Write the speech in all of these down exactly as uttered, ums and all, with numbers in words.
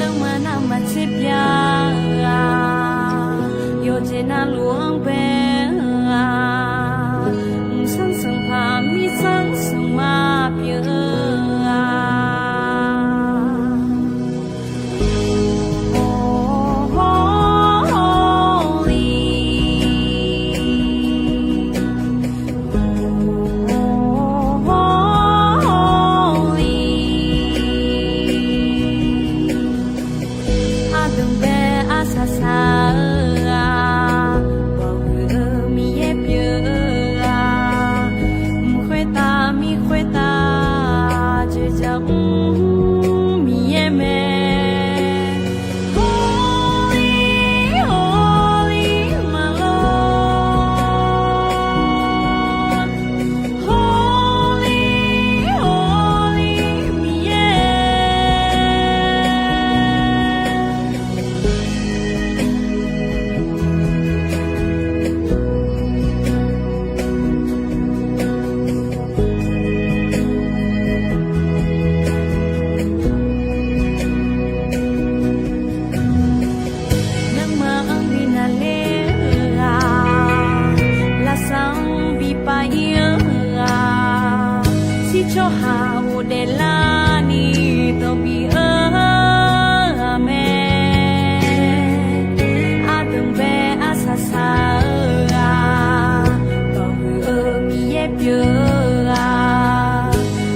Nanrma navmaqtser bya-eu-aq, yawqjeq navluf-anr bae-eu-aq, mqsanr sanqpaq mirtsanr sanqma pyeuf-eu-aq. Aqdui bae arsaq saq-eu-aq, bawqhuiq-eu Miqyaer pyeuf-eu-aq, mq khoertav mir khoertav joeqjaq mr Miqyaer mae. Holy, holy, my Lord. Holy, holy, Miqyaer. Nanrma-anr bi navler-eu-aq, lavsav-anr bi pav ir-eu-aq, shir tsawrhaq ghofdaef larni dawq bif-eu-aq mae. Aqdui bae arsaq saq-eu-aq, bawqhuiq-eu Miqyaer pyeuf-eu-aq,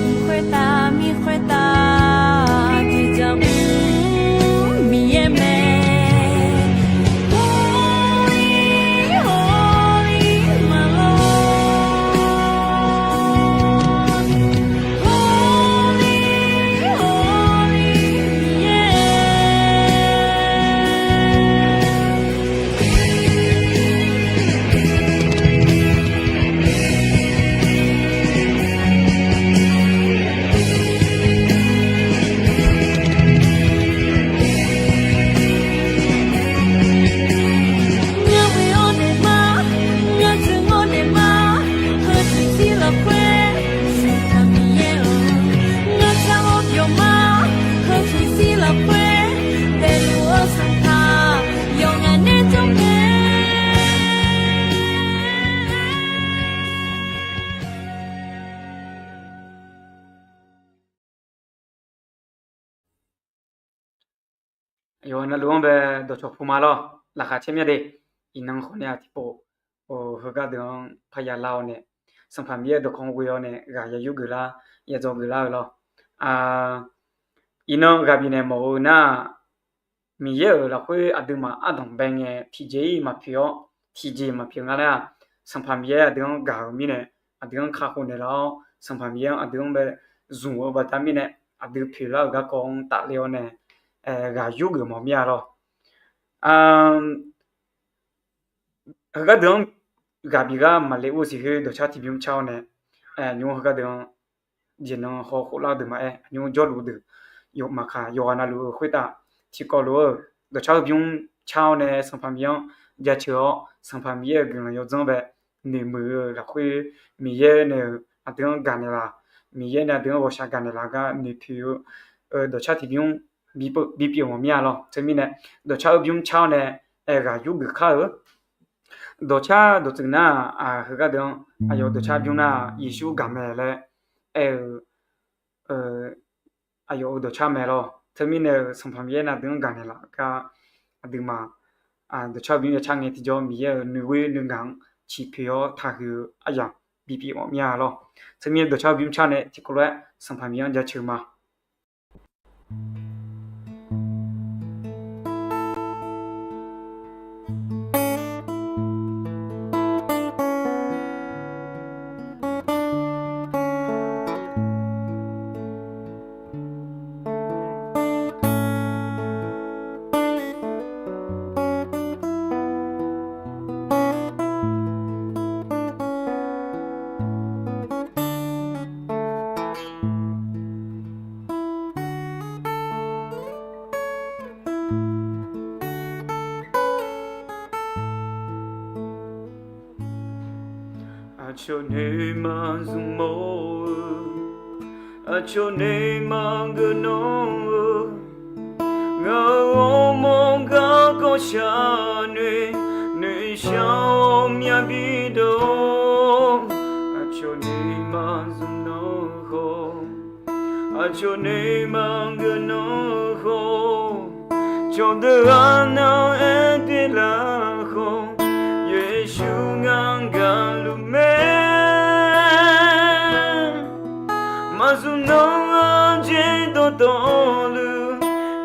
mq khoertav mir khoertav joeqjaq mr Miqyaer mae. Holy, holy, my Lord. Holy, holy, Miqyaer. Ngar ghoe-awr naeq ma, ngar dui-awr naeq ma, heu tiqzir lafkhoer Sanqpaq Miqyaer-or, ngar jar-awr byawq ma, heu tiqzir lafkhoer daefluf-eu Sanqpaq yawqghaq nae jawr mae. Yawqha navluf-anr bae dawqcawq pu ma lawr. Laqkhaq caer mya de. Iqnan khawf nae-aq tiqpov heugar deuq-anr parya lar-awr nae, Sanqpaq Miqyaer dawqkawq-anr ghoe-awr nae ghaq ya yur geuflar, ya dzawgeuf lar-eu lawr. Iqnan ghaq bifnaeq mawf-eu nar-aq, Miqyaer-euq lafkhoer aqduimaf ardanq bae ngae tiqjeq-ir maqpoeq-awr, tiqjeq maqpyeuf nga laer-aq, Sanqpaq Miqyaer aqdui-anr gaq-euq mirnae, aqdui-anr kakhof naeqlaf-awr, Sanqpaq Miqyaer-anr aqdui-anr bae zmq-eu baqda mirnae, aqdui pyeuflar-euq garkawv-anr tafler-awr nae, ghaq yur geuf mawf mir-a lawr. Heugar deuq-anr ghaq bif gar maqle ur siq khoer dawqcar tiqbymr car-awr nae, nymr heugar deuq-anr jeqnan haw khoflar-eu deuq maqaer, nymr jawrluf deuq, maqkaq yawqghaq navluf-eu khoertav tiqkawv lof-eu dawqcar heubymr car-awr nae Sanqpaq Miqyaer-anr jaceuq-awr, Sanqpaq Miqyaer-euq guiqlanq yawdzanr bae noeqmuiq-eu lafkhoer, Miqyaer nae-euq aqdui-anr gaqnaeq laf, Miqyaer nae aqdui-anr ghawqshaq gaqnaeq laf gar noeqpoeq-eu dawqcar tiqbymr bipyeuf mawf mir-a lawr. Teumirnae dawqcar heubymr car-awr nae, ghaq yur geuf kar-eu dawqcar dawqtsuif nar-aq, heugar deuq-anr aqyawf dawqcar bymr nar-aq, Yeqsur gaqmae laer aer-eu, aqyawf-euq dawqcar mae lawr. Teumirnae-euq Sanqpaq Miqyaer nae aqdui-anr gaqnaeq laf gar, aqduimaf dawqcar heubymr ya car ngae tiqjawr Miqyaer-euq nuighoer nuigaq-anr ciqpoeq-awr taqhuiq-eu aryamq bipyeuf mawf mir-a lawr. Teumirnae dawqcar heubymr car nae tiqkawv lof-aer Sanqpaq Miqyaer-anr jaceuq ma. Aqcawq noeqma zmq mawr-eu, aqcawq noeqma geufnan-eu, ngaq-euq ghawrmawr garkawv shaq noeq, noeqshaq-awr myavbi dawq, aqcawq noeqma zmq nan-eu khawf, aqcawq noeqma geufnan-eu khawf, cawqdeuq arnan aer doe laf khawf, Yeqsur ngar gaqluf mae. Maqzmq nan-eu jeq dawqtawvluf,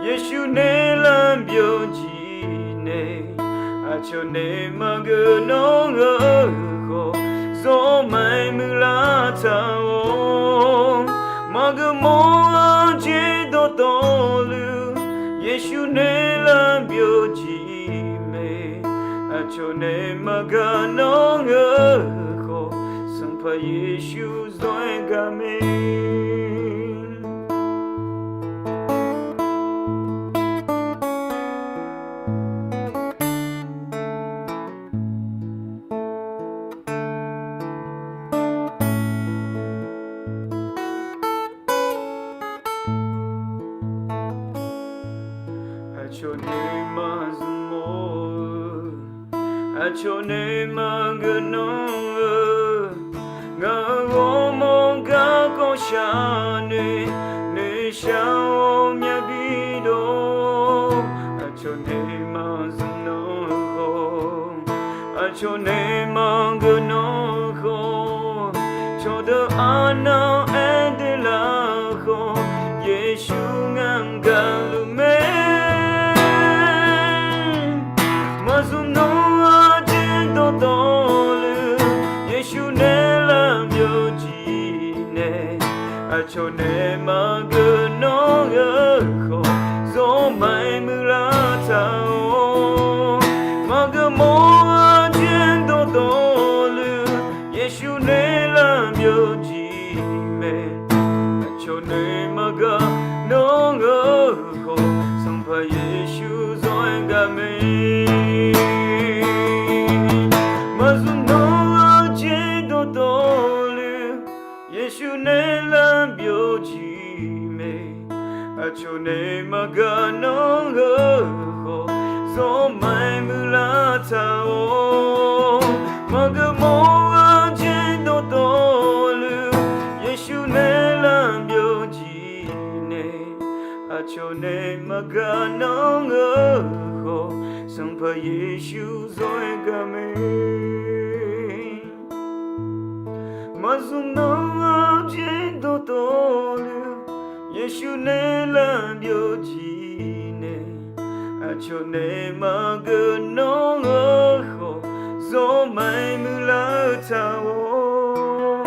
Yeqsur nae lar byov jiq nae, aqcawq nae maqgeuf nan-eu khawf, zawr maqaer muiqlar taq-awr. Maqgeuf mawr-eu jeq dawqtawvluf, Yeqsur nae lar byov jiq mae. Aqcawq nae maqgaq nan-eu khawf, Sanqpaq Yeqsur zawr-aer gaq mae. Aqcawq noeqma zmq mawr-eu, aqcawq noeqma geufnan-eu, ngaq-euq ghawrmawr garkawv shaq noeq, noeqshaq-awr myavbi dawq, aqcawq noeqma zmq nan-eu khawf, aqcawq noeqma geufnan-eu khawf, cawqdeuq arnan aer doe laf khawf, Yeqsur ngar gaqluf mae. Maqzmq nan-eu jeq dawqtawvluf, Yeqsur nae lar byov jiq nae, aqcawq nae maqgeuf nan-eu khawf, zawr maqaer muiqlar taq-awr. Maqgeuf mawr-eu jeq dawqtawvluf, Yeqsur nae lar byov jiq mae. Aqcawq nae maqgaq nan-eu khawf, Sanqpaq Yeqsur zawr-aer gaq mae. Maqzmq nan-eu jeq dawqtawvluf, Yeqsur nae lar byov jiq mae. Aqcawq nae maqgaq nan-eu khawf, zawr maqaer muiqlar taq-awr. Maqgeuf mawr-eu jeq dawqtawvluf, Yeqsur nae lar byov jiq nae, aqcawq nae maqgaq nan-eu khawf, Sanqpaq Yeqsur zawr-aer gaq mae. Maqzmq nan-eu jeq dawqtawvluf, Yeqsur nae lar byov jiq nae, aqcawq nae maqgeuf nan-eu khawf, zawr maqaer muiqlar-eu taq-awr.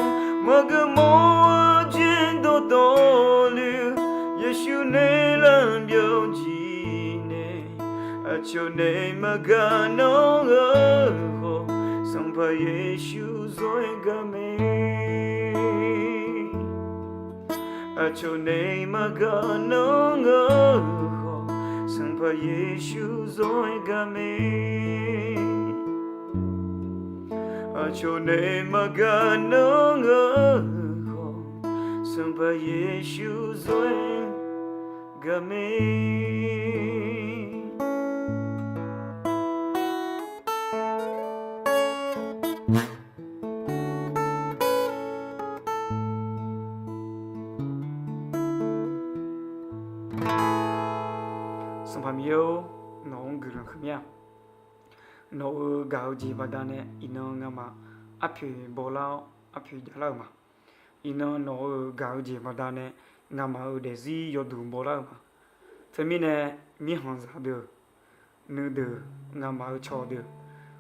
Maqgeuf mawr-eu jeq dawqtawvluf, Yeqsur nae lar byov jiq nae, aqcawq nae maqgaq nan-eu khawf, Sanqpaq Yeqsur zawr-aer gaq mae. Aqcawq nae maqgaq nan-eu khawf, Sanqpaq Yeqsur zawr-aer gaq mae. Aqcawq nae maqgaq nan-eu khawf, Sanqpaq Yeqsur zawr-aer gaq mae. Sanqpaq Miqyaer-or, nawq-anr guiqlanq huiqmya. Nawq-euq gaq-eu jeq baqdanae iqnan ngamaf arpoeq bawlar-awr arpoeq javlar-euq ma. Iqnan nawq-euq gaq-eu jeq baqdanae ngamaf-euq daefzir yawduq bawlar-eu ma. Teumirnae, mirkhanqzaq deuq, nuideuq, ngamaf-euq cawqdeuq,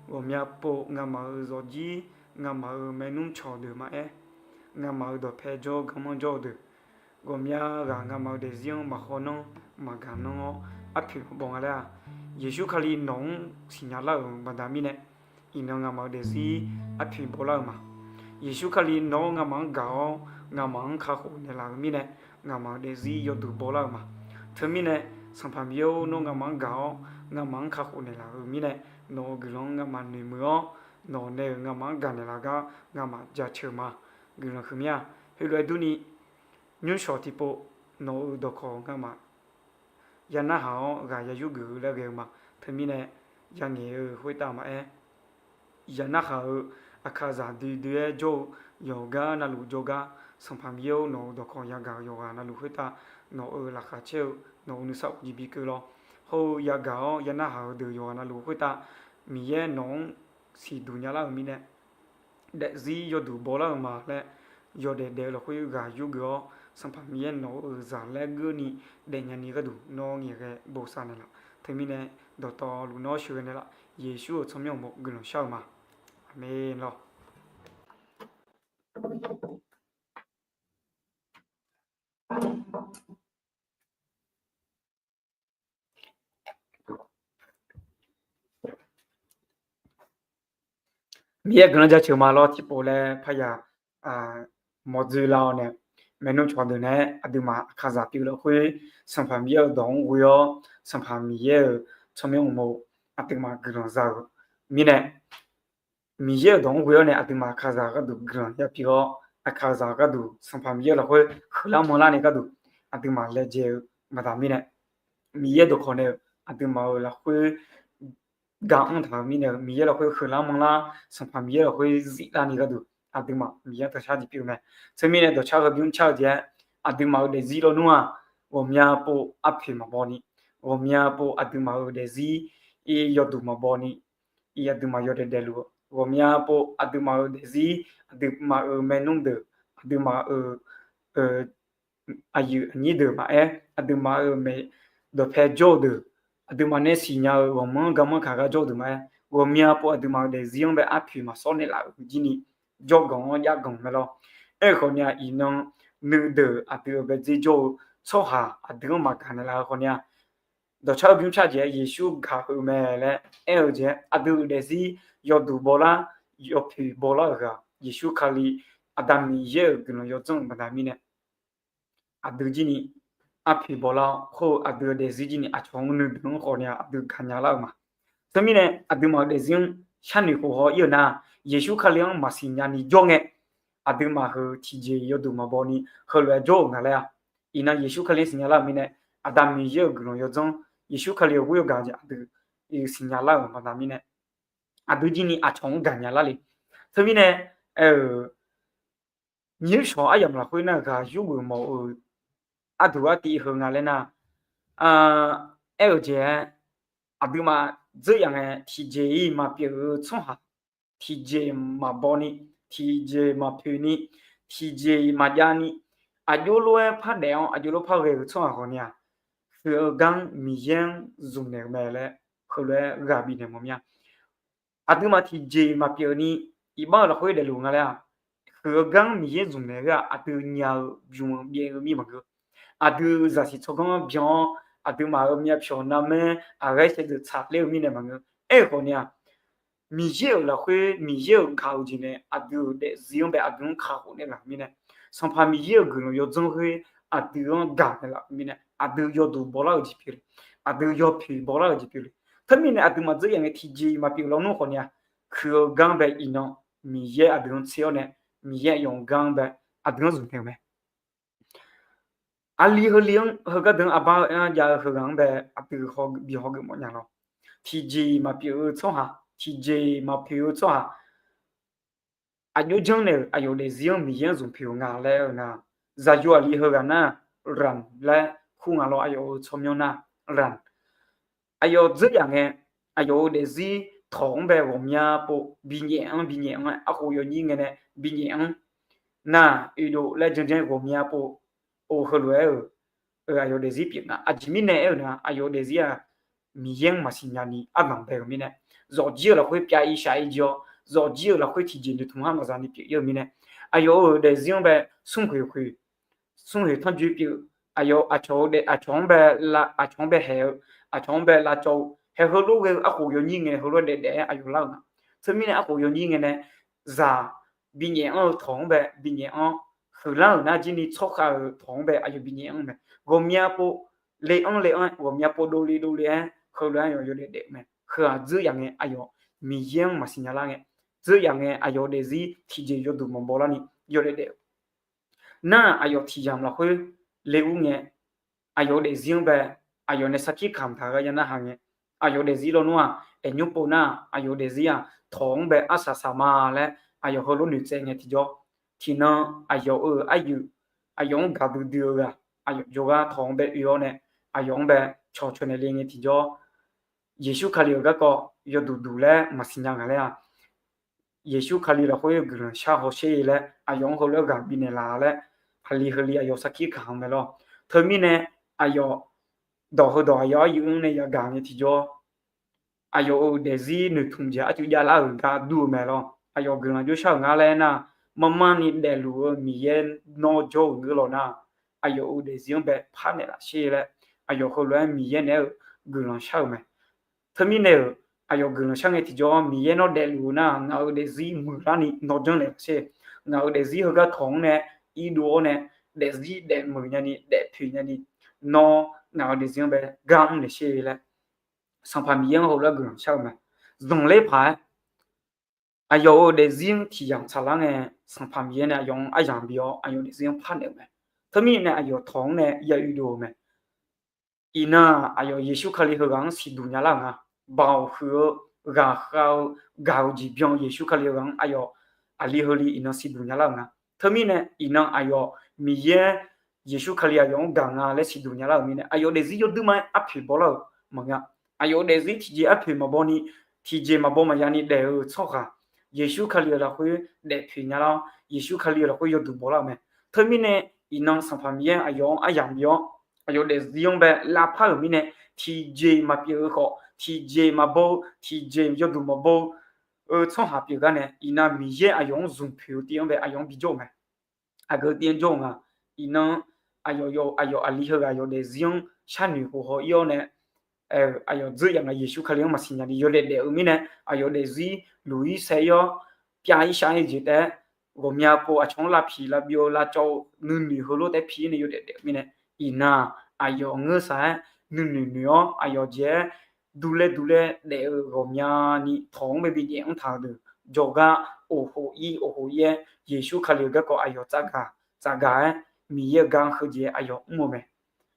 ghawqmya pov ngamaf-euq zawqjir, ngamaf-euq maernmr cawqdeuq maqaer, ngamaf-euq dawqpae jawr garmanr jawr-eu deuq, ghawqmya ghaq ngamaf-euq daefzir-anr maqkhawv nanr maqgaq nanr-awr arpoeq maqbaw nga laer-aq, Yeqsur Kali nawq-anr siqnya lar-euq baqda mirnae, iqnan ngamaf-euq daefzir arpoeq bawlar-eu ma. Yeqsur Kali nawq-anr ngamaf-anr gaq-awr ngamaf-anr kakhof naeqlaf-euq mirnae, ngamaf-euq daefzir yawduq bawlar-eu ma. Teumirnae, Sanqpaq Miqyaer-or, nawr ngamaf-anr gaq-awr ngamaf-anr kakhof naeqlaf-euq mirnae, nawq-euq guiqlanq-anr ngamaf noeqmuiq-awr, nawq nae-euq ngamaf-anr gaqnaeq laf gar ngamaf jaceuq ma. Guiqlanq huiqmya. Heulof-aer durni, nymrshawq tiqpov nawq-euq dawqkawq ngamaf ya narhaq-awr ghaq ya yurgeuf-eu laer ghae-eu ma. Teumirnae, ya ngaeq-eu khoertav maqaer, ya narhaq-eu aqkaqzaq duidui-aer jawr-eu yawqgar navluf jawrgar, Sanqpaq Miqyaer-or, nawq-euq dawqkawq yagaq-euq yawqghaq navluf khoertav nawq-euq laqkhaq caer-eu nawq-euq nuisar uqjir bi keuvlar. Hawr-eu yagaq-awr ya narhaq-eu deuq yawqghaq navluf khoertav Miqyaer nawq-anr siqduq nyalar-euq mirnae, daefzir yawduq bawlar-euq ma laer yawdaef daef-eu lafkhoer ghaq yurgeuf-awr, Sanqpaq Miqyaer nawq-euq zaq laer geurni daefnya ni gharduq nawr ngaeqghae bosav naeqlaf. Teumirnae, dawqtawvluf nawr sheuqghae naeqlaf. Yeqsur-euq tsawrmyanr uqmov guiqlanq shar-eu ma. Aqmeq lawr. Miqyaer guiqlanq jaceuq ma lawr. Tiqpov laer parya mawrdzoer lar-awr nae, maernmr cawqdeuq nae aqduimaf aqkaqzaq pyeuf lafkhoer Sanqpaq Miqyaer-euq dawq-anr ghoe-awr, Sanqpaq Miqyaer-euq tsawrmyanr uqmov aqduimaf guiqlanq za-euq mirnae, Miqyaer-euq dawq-anr ghoe-awr nae aqduimaf aqkaqzaq gharduq guiqlanq ya pyeuf-awr, aqkaqzaq gharduq Sanqpaq Miqyaer lafkhoer huiqlar manrlar nae gharduq aqduimaf laejae-eu baqda mirnae, Miqyaer dawqkawq nae-euq aqduimaf-euq lafkhoer ga anr taq-euq mirnae-eu, Miqyaer lafkhoer huiqlar manrlar, Sanqpaq Miqyaer lafkhoer ziflar ni gharduq aqduimaf Miqyaer-anr taqshar jeq pyeuf-eu mae. Teumirnae dawqcar heubymr car-eu jeq-aer, aqduimaf-euq daefzir lawnmr-aq, ghawqmya pov arpoeq maqbaw ni, ghawqmya pov aqduimaf-euq daefzir yawduq maqbaw ni, aqduimaf yawdaef daefluf-eu ghawqmya pov aqduimaf-euq daefzir, aqduimaf-euq maernmr deuq, aqduimaf-euq aqyuif aqnyir deuq maqaer, aqduimaf-euq maeq dawqpae jawr-eu deuq, aqduimaf nae siqnya-eu ghawqmanr garmanr kaq gar jawr-eu deuq maqaer, ghawqmya pov aqduimaf-euq daefzir-anr bae arpoeq maqsawr naeqlaf-euq jir ni jawrganq-anr jav ganq mae lawr. Aerkhawf ni-aq, iqnan nuideuq aqdui-euq baedzer jawr-eu tsawrhaq aqdui-anr maqgaq naeqlaf-eu khawf ni-aq, dawqcar heubymr car jeq-aer Yeqsur gaq-eu mae laer aer-eu jeq-aer, aqdui-euq daefzir yawduq bawlar, yawpoeq bawlar-euq ghaq Yeqsur Kali, Aqda Miqyaer-euq guiqlanq yawdzanr-euq baqda mirnae, aqdui jir ni arpoeq bawlar-awr, khoer-eu aqdui-euq daefzir jir ni aqcawq-anr nuideuq-anr khawf ni-aq, aqdui gaqnya lar-eu ma. Teumirnae aqduimaf-euq daefzir-anr sharnoeq khof haw-ir-euq nar, Yeqsur Kali-anr maqsiq nya ni jawr ngae, aqduimaf heu tiqjeq yawduq maqbaw ni heulof-aer jawr-euq nga laer-aq, iqnan Yeqsur Kali-anr siqnya lar-euq mirnae, Aqda Miqyaer-euq guiqlanq yawdzanr, Yeqsur Kali-euq ghoer-eu gaq jeq aqdui siqnya lar-euq baqda mirnae, aqdui jir ni aqcawq-anr gaqnya lar le. Teumirnae, aer-euq nyiq shawq aryamq lafkhoer nar ghaq yurgeuf mawf-eu arduq artiv heu nga laer nar, aer-euq jeq-aer, aqduimaf dzeur yaf ngae tiqjeq-iq maqpyeuf-eu tsawrhaq, tiqjeq maqbaw ni, tiqjeq maqpoeq ni, tiqjeq-iq maqjav ni, aqjox lof-aer par daef-awr aqjox lof par ghae-euq tsawrhaq khawf ni-aq, huiq-eu gar-anr Miqyaer-anr zmqnaeq-eu mae laer heulof-aer ghaq bifnaeq mawf mir-a. Aqduimaf tiqjeq-iq maqpyeuf ni, iqbax-euq lafkhoer daefluf nga laer-aq, huiq-eu gar-anr Miqyaer zmqnaeq-eu-aq, aqdui nya-eu bym-eu byaev-eu mir maqngeur. Aqdui zaqsiq tsawrganr-anr byan-awr, aqduimaf-euq myavpyawq narmaer aqghaer shaevdzeuf tsaqler-eu mirnae maqngeur. Aerkhawf ni-aq, Miqyaer-euq lafkhoer Miqyaer-euq gaq-eu jeq nae aqdui-euq daefzir-anr bae aqdui-anr kakhof naeqlaf-eu mirnae, Sanqpaq Miqyaer-euq guiqlanq yawdzanr khoer aqdui-anr gaq naeqlaf-eu mirnae, aqdui yawduq bawlar-euq jeq pyeuf le, aqdui yawpoeq bawlar-euq jeq pyeuf le. Teumirnae aqduimaf dzeur yaf ngae tiqjeq-iq maqpyeuf lawnmr khawf ni-aq, huiq-eu gar-anr bae iqnan Miqyaer aqdui-anr tser-awr nae, Miqyaer aqyawf-eu gar-anr bae aqdui-anr zmqnaeq-eu mae. Aqli heuli-anr heugar deuq-anr aqbar-eu aer-anr jav-eu heughaq-anr bae aqdui bi hawgeuf mawfnya lawr. Tiqjeq-iq maqpyeuf-eu tsawrhaq, tiqjeq-iq maqpoeq-eu tsawrhaq, aqjox janrnaeq-euq aqyawf daefzir-anr Miqyaer-anr zmq poeq-eu nga laer-eu nar, zaqyo aqli heughaq nar, Ran laer kur nga lawr. Aqyawf-euq tsawrmyanr nar, Ran. Aqyawf dzeur yaf ngae, aqyawf-euq daefzir tawq-anr bae ghawqmya pov binyaef-anr binyaef-anr-aer, arkhof yawnyir ngae nae binyaef-anr nar, oedov laer janjan ghawqmya pov-eu heulof-aer-euq aqyawf daefzir pyeuf nga. Aqjeq mirnae aer-eu nar, aqyawf daefzir-aq, Miqyaer-anr maqsiq nya ni ardanq bae-euq mirnae, zawqjir-euq lafkhoer pyav-ir shaq-ir jir-awr, zawqjir-euq lafkhoer tiqjeq noeqtmq-anr maqza ni pyeuf-ir-eu mirnae, aqyawf-euq daefzir-anr bae smrkhoeq khoeq, smrkhoeq tanrjoe pyeuf-eu, aqyawf aqcawq-eu daef, aqcawq-anr bae, aqcawq-anr bae haeq-eu, aqcawq-anr bae lavcawv-eu, haeq heulof ghae-eu arkhof yawnyir ngae heulof-aer daef daef-aer aqyawf lar-euq nga. Teumirnae arkhof yawnyir ngae nae zaq binyaef-anr-eu tawq-anr bae binyaef-anr huiqlar-euq nar jir ni tsawrkhav-euq tawq-anr bae aqyawf binyaef-anr mae. Ghawqmya pov le-anr le-anr-aer, ghawqmya pov dovle dovle-aer heulof-aer aqyawf yawdaef daef-eu mae. Heughaq dzeur yaf ngae aqyawf Miqyaer-anr maqsiq nya lar ngae, dzeur yaf ngae, aqyawf-euq daefzir tiqjeq yawduq maqbaw larni yawdaef daef-eu nar, aqyawf tiq yamq lafkhoer le ur ngae, aqyawf-euq daefzir-anr bae, aqyawf nae sarkir kamq taq-eu gharya narhaq ngae, aqyawf daefzir lawnmr-aq, aeqnymr pov nar, aqyawf daefzir-aq tawq-anr bae arsaq saq ma laer aqyawf heulof noeqtsaev ngae tiqjawr, tiqnan aqyawf-euq aryuif, aqyawf-anr gaqdui dui-eu ghaq, aqyawf jawrgar tawq-anr bae oe-awr nae, aqyawf-anr bae cawqcawq naeq le ngae tiqjawr, Yeqsur Kali-euq garkawv yawduq duq laer maqsiq nya ngaq laer-aq, Yeqsur Kali lafkhoer guiqlanq shar hawsher laer aqyawf-anr heulof-aer ghaq bifnaeq laf laer, aqli heuli aqyawf sarkir kamq-eu mae lawr. Teumirnae aqyawf dawq heudawq aqyawf aryuif-anr nae yagaq ngae tiqjawr, aqyawf-euq daefzir noeqtmq jeq arcuiv javlar-euq gar dur-eu mae lawr. Aqyawf guiqlanq jawrshar-euq ngar laer nar, marmarni daefluf-eu Miqyaer nawr jawr-euq ngeur law nar, aqyawf-euq daefzir-anr bae parnaeq laf sher laer, aqyawf heulof-aer Miqyaer naeq-aer-eu guiqlanq shar-euq mae. Teumirnae-euq aqyawf guiqlanq shar ngae tiqjawr, Miqyaer nawr daefluf-eu nar, ngaq-euq daefzir muiqlarni nawr janrnaeq laf sher. Ngaq-euq daefzir heugar tawq-anr nae irdov-awr nae, daefzir daefmuiq nyani daefpoeq nyani, nawr ngaq-euq daefzir-anr bae gar mr naeq sher laer, Sanqpaq Miqyaer-anr heulof-aer guiqlanq shar-eu mae. Zanqler paq-aer aqyawf-euq daefzir-anr tiq yamq tsaqlar ngae, Sanqpaq Miqyaer nae aqyawf-anr aryamq bi-awr aqyawf daefzir-anr parnaeq-euq mae. Teumirnae aqyawf tawq-anr nae ya oedov-eu mae. Iqnan aqyawf Yeqsur Kali heughaq-anr siqduq nyalar-euq nga. Baoq huiq-eu, ghaqkhav-eu, gaq-eu jeq byan-eu Yeqsur Kali heughaq-anr aqyawf aqli heuli iqnan siqduq nyalar-euq nga. Teumirnae iqnan aqyawf Miqyaer Yeqsur Kali aqyawf-anr gaq nga laer siqduq nyalar-euq mirnae, aqyawf daefzir yawduir ma-aer arpoeq bawlar-euq maqngeur-a. Aqyawf-euq daefzir tiqjeq arpoeq maqbaw ni, tiqjeq maqbaw maqya ni daef-eu tsawrhaq, Yeqsur Kali-euq lafkhoer daefpoeq nyalar-awr, Yeqsur Kali-euq lafkhoer yawduq bawlar-euq mae. Teumirnae iqnan Sanqpaq Miqyaer aqyawf-anr aryamq bi-awr, aqyawf daefzir-anr bae lavpar-euq mirnae, tiqjeq maqpyeuf-eu khawf, tiqjeq maqbaw-eu, tiqjeq yawduq maqbaw-eu tsawrhaq pyeuf gar nae, iqnan Miqyaer aqyawf-anr zmq poeq-eu tiv-anr bae aqyawf-anr bijawr-eu mae. Aqgeu tiv-anr jawr-eu nga. Iqnan aqyawf aqli heughaq aqyawf daefzir-anr sharnoeq khof haw-ir-awr nae, aqyawf dzeur yaf nga Yeqsur Kali-anr maqsiq nya ni yawdaef daef-eu mirnae, aqyawf daefzir luq-ir saer-ir-awr, pyav-ir shar-ir jeq taef-aer, ghawqmya pov aqcawq-anr lavpiq lavbyov lavcawv-eu nuinoeq heulof taef-aer pi-ir nae yawdaef daef-eu mirnae, iqnan aqyawf ngeur saq-aer nuinoeq noeq-awr aqyawf jeq-aer durler durler daef-eu ghawqmyani tawq-anr bae bi daef-anr taq-eu deuq jawrgar, oqhof-ir oqhof-ir-aer Yeqsur Kali-euq garkawv aqyawf tsafgaq tsafgaq-aer, Miqyaer-euq gar heujeq-aer aqyawf mr-eu mae.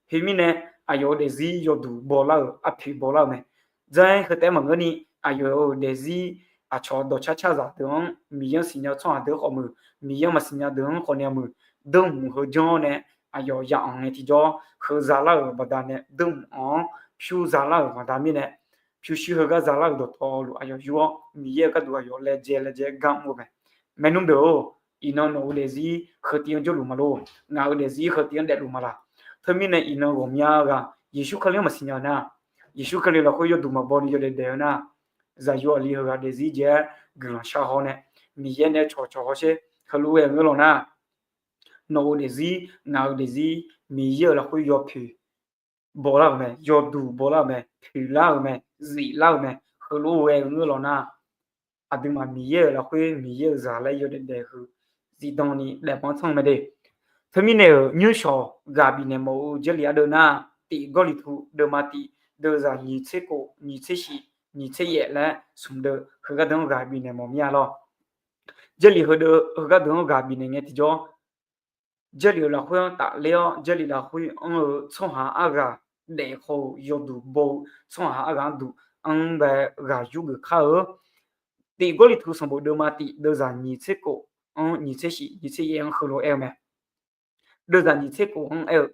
Khoermirnae, aqyawf-euq daefzir yawduq bawlar-euq, arpoeq bawlar-euq mae. Dzar-aer heu taef-aer maqngeurni, aqyawf-euq daefzir aqcawq dawqcar car zaqdeuq-anr Miqyaer-anr siqnya-eu tsawrhaq deuq khawf muiq, Miqyaer-anr maqsiqnya deuq-anr khawf nae muiq, deuqmq heu janr-awr nae aqyawf ya anq ngae tiqjawr, heu zalar-euq baqdanae deuqmq anq-anr pyur zalar-euq baqda mirnae, pyurshuir heugar zalar-euq dawqtawvluf aqyawf yur-awr, Miqyaer-euq gharduq aqyawf laejae laejae gar mr-eu mae. Maernmr deuq-or, iqnan nawq-euq daefzir heutiv-anr jawrluf ma lor. Ngaq-euq daefzir heutiv-anr daefluf ma laq. Teumirnae iqnan ghawqmya ghaq Yeqsur Kali-anr maqsiqnya-eu nar, Yeqsur Kali lafkhoer yawduq maqbaw ni yawdaef daef-eu nar, zaqyo aqli heughaq daefzir jeq-aer guiqlanq shar haw nae, Miqyaer nae cawqcawq hawsher. Heulof-aer ghae-eu ngeur law nar, nawq-euq daefzir, ngaq-euq daefzir, Miqyaer-euq lafkhoer yawpoeq bawlar-euq mae, yawduq bawlar-euq mae, poeqlar-euq mae, ziflar-euq mae. Heulof-aer ghae-eu ngeur law nar, aqduimaf Miqyaer-euq lafkhoer Miqyaer-euq zaq laer yawdaef daef-eu zifdan ni daefbanr tsanr-eu mae de. Teumirnae-euq nymrshawq ghaq bifnaeq mawf-eu Jarlif ardeuv nar, tif Gawrliqtu deuvma tif deuvzaq nyiq tser khof, nyiq tser shif, nyiq tser yaef laer smq deuv heugar deuq-anr ghaq bifnaeq mawf mir-a lawr. Jarlif heudeuv heugar deuq-anr ghaq bifnaeq ngae tiqjawr, Jarlif-euq lafkhoer-anr tafler-awr, Jarlif lafkhoer anr-eu tsawrhaq arghaq daef khawf-eu yawduq baw-eu tsawrhaq arghaq-anr duq anr bae ghaq yurgeuf kar-eu. Tif Gawrliqtu sanqbof deuvma tif deuvzaq nyiq tser khof-anr nyiq tser shif nyiq tser yaef-anr heulof-aer-eu mae. Deuvzaq nyiq tser khof-anr aer-eu,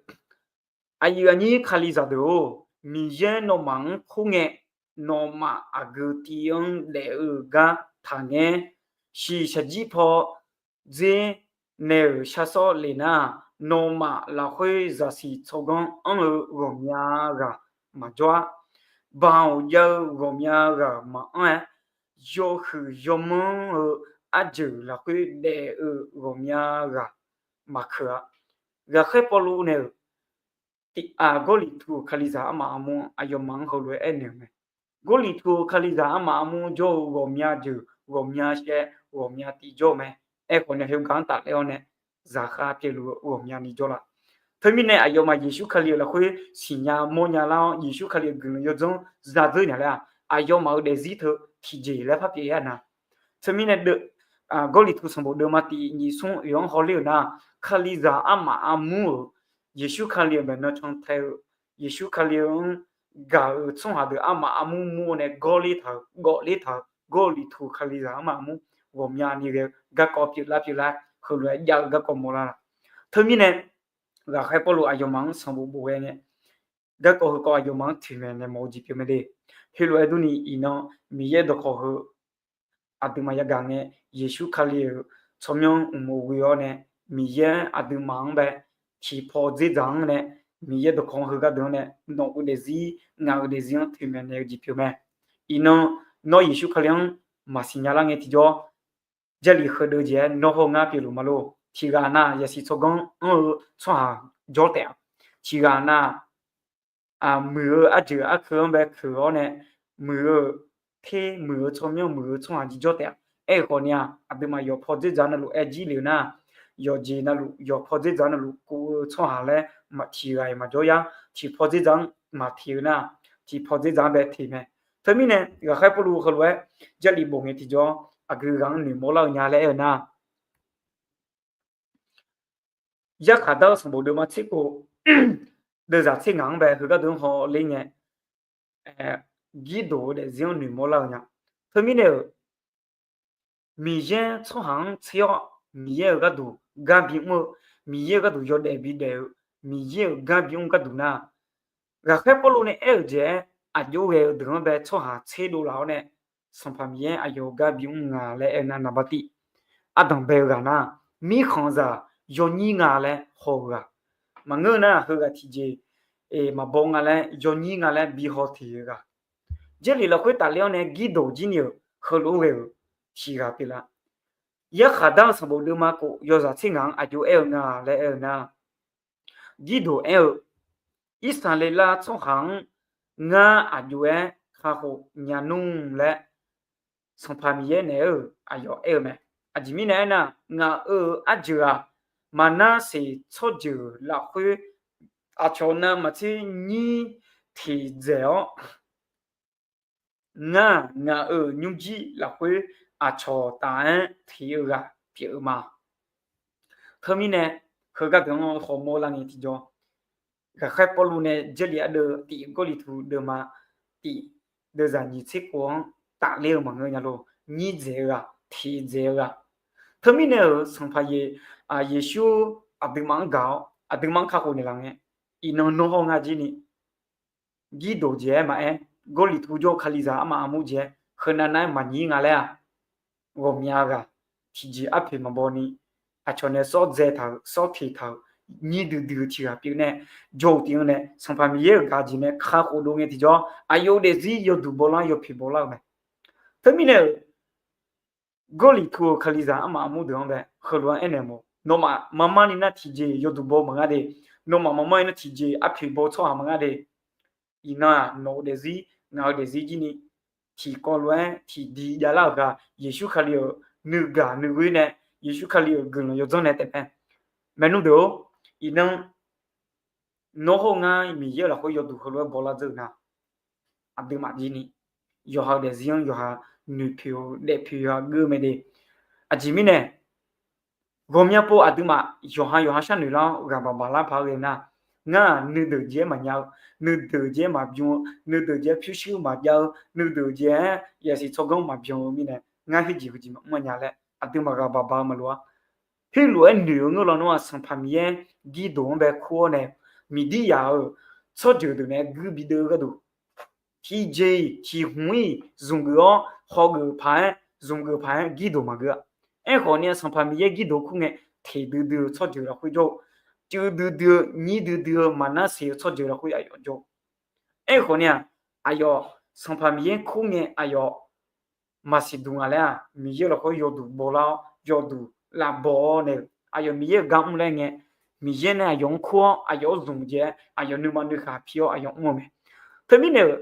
Aqyuif aqnyir Kalizaq deuq-or, Miqyaer nawmaf-anr kur ngae, nawmaf aqgeu tiv-anr daef-eu gar taqngaer. Shiqshaq jir paw dzer nae-euq shar sawr lef nar, nawmaf lafkhoer zaqsiq tsawrganr anr-eu ghawqmya ghaq maqjawr-ar. Baoq jav-eu ghawqmya ghaq maqanr-aer, yawhuiq yawmanr-eu arjeuq lafkhoer daef-eu ghawqmya ghaq maqkeuq-a. Ghaqkhaer Pawrluv nae-euq, tif-aq Gawrliqtu-euq Kalizaq armaf armur aqyawfmaf-anr heulof-aer aernaeq-eu mae. Gawrliqtu-euq Kalizaq armaf armur jawr-eu ghawqmya jeuq, ghawqmya shaev, ghawqmya tiv jawr-eu mae. Aerkhawf nae heugar-anr tafler-awr nae, zaqkhav pyeufluf-eu ghawqmyani jawrlaf. Teumirnae aqyawfmaf Yeqsur Kali-euq lafkhoer siqnya mawrnya lar-awr, Yeqsur Kali-euq guiqlanq yawdzanr zadzeur nya laer-aq, aqyawfmaf-euq daefzir teu tiqjeq laer par pyeuf-ir-a nar, Teumirnae, Gawrliqtu sanqbof deuvma tiq nyiq smr oeq-anr hawler-euq nar, Kalizaq armaf armur-euq, Yeqsur Kali-euq maeqnan cantae-eu, Yeqsur Kali-anr gaq-eu tsawrhaq deuq armaf armur mur-awr nae gawrler taq-euq, gawfler taq-euq Gawrliqtu Kalizaq armaf armur ghawqmyani ghae-eu garkawv pyeuflar pyeuflar heulof-aer jav-eu garkawv mawrlar laq. Teumirnae, ghaqkhaer Pawrluv aqyawfmaf-anr sanqbof bof ghae ngae, garkawv heukawv aqyawfmaf-anr toeqmaeq naeq mawf-eu jeq pyeuf mae de. Heulof-aer durni iqnan Miqyaer dawqkawq heu aqduimaf yagaq ngae, Yeqsur Kali-euq tsawrmyanr uqmov ghoe-awr nae, Miqyaer aqduimaf-anr bae tiqpaw dzerdzaq-anr nae, Miqyaer dawqkawq-anr heugar deuq-anr nae, nawq-euq daefzir ngaq-euq daefzir-anr toeqmaeq naeq-eu jeq pyeuf mae. Iqnan nawr Yeqsur Kali-anr maqsiq nya lar ngae tiqjawr, Jarlif heudeuv jeq-aer nawr hawr ngar pyeufluf ma lor. Tiqghaq na yasiq tsawrganr anr-eu tsawrhaq jawr taef-a. Tiqghaq na muiq-eu arjeuq arkeu-anr bae keuq-awr nae, muiq-eu ter muiq-eu tsawrmyanr muiq-eu tsawrhaq jir jawr taef-a. Aerkhawf ni-aq, aqduimaf yawqpaw dzerdzaq navluf aer jir lef-eu nar, yawqjeq navluf yawqpaw dzerdzaq navluf kov-eu tsawrhaq laer tiqghaq-iq maqjawr yar. Tiqpaw dzerdzaq-anr maqteq-eu nar, tiqpaw dzerdzaq-anr bae teq mae. Teumirnae, ghaqkhaer Pawrluv heulof-aer Jarlif bof ngae tiqjawr aqgeu ghaq-anr noeqmawr lar-eu nya laer aer-eu nar, Yarkhaq dar-eu sanqbof deuvma tser kov, deuvzaq tser ngaq-anr bae heugar deuq-anr hawler ngae, Girdof-eu daefzir-anr noeqmawr lar-eu nya. Teumirnae-euq, Miqyaer tsawrhaq-anr tser-awr, Miqyaer-euq gharduq gar bimr-eu, Miqyaer-euq gharduq yawdaef bidaef-eu, Miqyaer-euq gar bimr gharduq nar, ghaqkhaer Pawrluv nae aer-euq jeq-aer aqjox ghae-eu deuq-anr bae tsawrhaq tserdov laf-awr nae, Sanqpaq Miqyaer aqyawf-euq gar bimr nga laer aer-eu nar, naqbativ ardanq bae-eu ghaq nar, mirkhanqzaq yawnyir nga laer haw-eu ghaq, maqngeur nar heughaq tiqjeq maqbaw nga laer yawnyir nga laer bihaw teq-eu ghaq, Jarlif lafkhoer tafler-awr nae Girdof jir ni-euq heulof-aer ghae-euq tiqghaq pyeuflar. Yarkhaq dar-eu sanqbof deuvma kov yawzaq tser ngaq-anr aqjox aer-eu nga laer aer-eu nar, Girdof aer-eu, Irsaqleqlav tsawrhaq-anr ngar aqjox-aer kakhof nya nmr laer, Sanqpaq Miqyaer naeq-aer-euq aqyawf aer-eu mae. Aqjeq mirnae aernar, ngaq-euq arjeuq-aq, Maqnarseq tsawrjeuq lafkhoer aqcawq navmaqtser nyir teqdzaeq-awr, ngar-aq, ngaq-euq nymrjir lafkhoer aqcawq taf-aer teq-eu ghaq pyeuf-eu ma. Teumirnae, heugar deuq-anr hawmawr lar ngae tiqjawr, ghaqkhaer Pawrluv nae Jarlif ardeuv tiq Gawrliqtu deuvma tiq deuvzaq nyiq tser kov-anr tafler-eu maqngeur nya lor. Nyir dzaeq-eu ghaq, teq dzaeq-eu ghaq. Teumirnae-euq Sanqpaq Yeqsur aqduimaf-anr gaq-awr aqduimaf-anr kakhof naeqlaf ngae, iqnan nawr hawr ngar jir ni Girdof jeq-aer maqaer, Gawrliqtu jawr-eu Kalizaq armaf armur jeq-aer heunav nav-aer maqnyir nga laer-aq, ghawqmya ghaq tiqjeq arpoeq maqbaw ni, aqcawq nae sawr dzae taq-euq sawr teq taq-euq nyir duidui-eu tiq ghaq pyeuf nae jawr-eu tiv-anr nae, Sanqpaq Miqyaer-euq gaq jeq nae kakhof dov ngae tiqjawr, aqyawf-euq daefzir yawduq bawlar yawpoeq bawlar-eu mae. Teumirnae-euq, Gawrliqtu-euq Kalizaq armaf armur deuq-anr bae heulof-aer aernaeq mawf, nawmaf marmar ni nar tiqjeq yawduq baw maqngar de, nawmaf marmar ni nar tiqjeq arpoeq baw tsawrhaq maqngar de. Iqnan-aq, nawq-eu daefzir ngaq-eu daefzir jir ni tiqkawv lof-aer tiqdi javlar-euq ghaq Yeqsur Kali-euq nuigaq nuighoer nae, Yeqsur Kali-euq guiqlanq yawdzanr nae taef mae. Maernmr deuq-or, iqnan nawr hawr ngar Miqyaer-euq lafkhoer yawduq heulof-aer bawlar dzeur-eu nar, aqduimaf jir ni yawqha-euq daefzir-anr yawqha noeqpoeq-eu daefpoeq-eu ghaq geur mae de. Aqjeq mirnae, ghawqmya pov aqduimaf yawqha yawqha sharnoeq lar-awr ghaq baq baq lar paq-aer ghae nar, ngar-aq nuideuq jeq-aer maqnya-eu, nuideuq jeq-aer maqbym-eu, nuideuq jeq-aer pyurshuir maqjav-eu, nuideuq jeq-aer yasiq tsawrganr maqbyan-eu mirnae, ngar heujeq heujeq maqmr nya laer aqduimaf ghaq baq baq-eu maqloq-a. Khoerlof-aer noeq-eu ngeur lawnmr-aq, Sanqpaq Miqyaer Girdof-anr bae kur-awr nae, Miqdiryaq-euq tsawrjeuq deuq nae guir bideuv-eu gharduq, tiqjeq-iq tiqhmq-iq zmqgeuf-awr hawgeuf paq-aer, zmqgeuf paq-aer Girdof maqgeur-a. Aerkhawf ni-a, Sanqpaq Miqyaer Girdof kur ngae, teq duidui-eu tsawrjeuq lafkhoer jawr-eu, cuiv duidui-eu nyir duidui-eu Maqnarseq-eu tsawrjeuq lafkhoer aqyawf jawr-eu. Aerkhawf ni-aq, aqyawf Sanqpaq Miqyaer kur ngae aqyawf maqsiq duq nga laer-aq, Miqyaer lafkhoer yawduq bawlar-awr yawduq lavbaw-awr nae-euq aqyawf Miqyaer-euq gar mr laer ngae, Miqyaer nae aqyawf-anr kur-awr aqyawf-anr zmq jeq-aer aqyawf nuima nuikhanq pir-awr aqyawf mr-eu mae. Teumirnae-euq,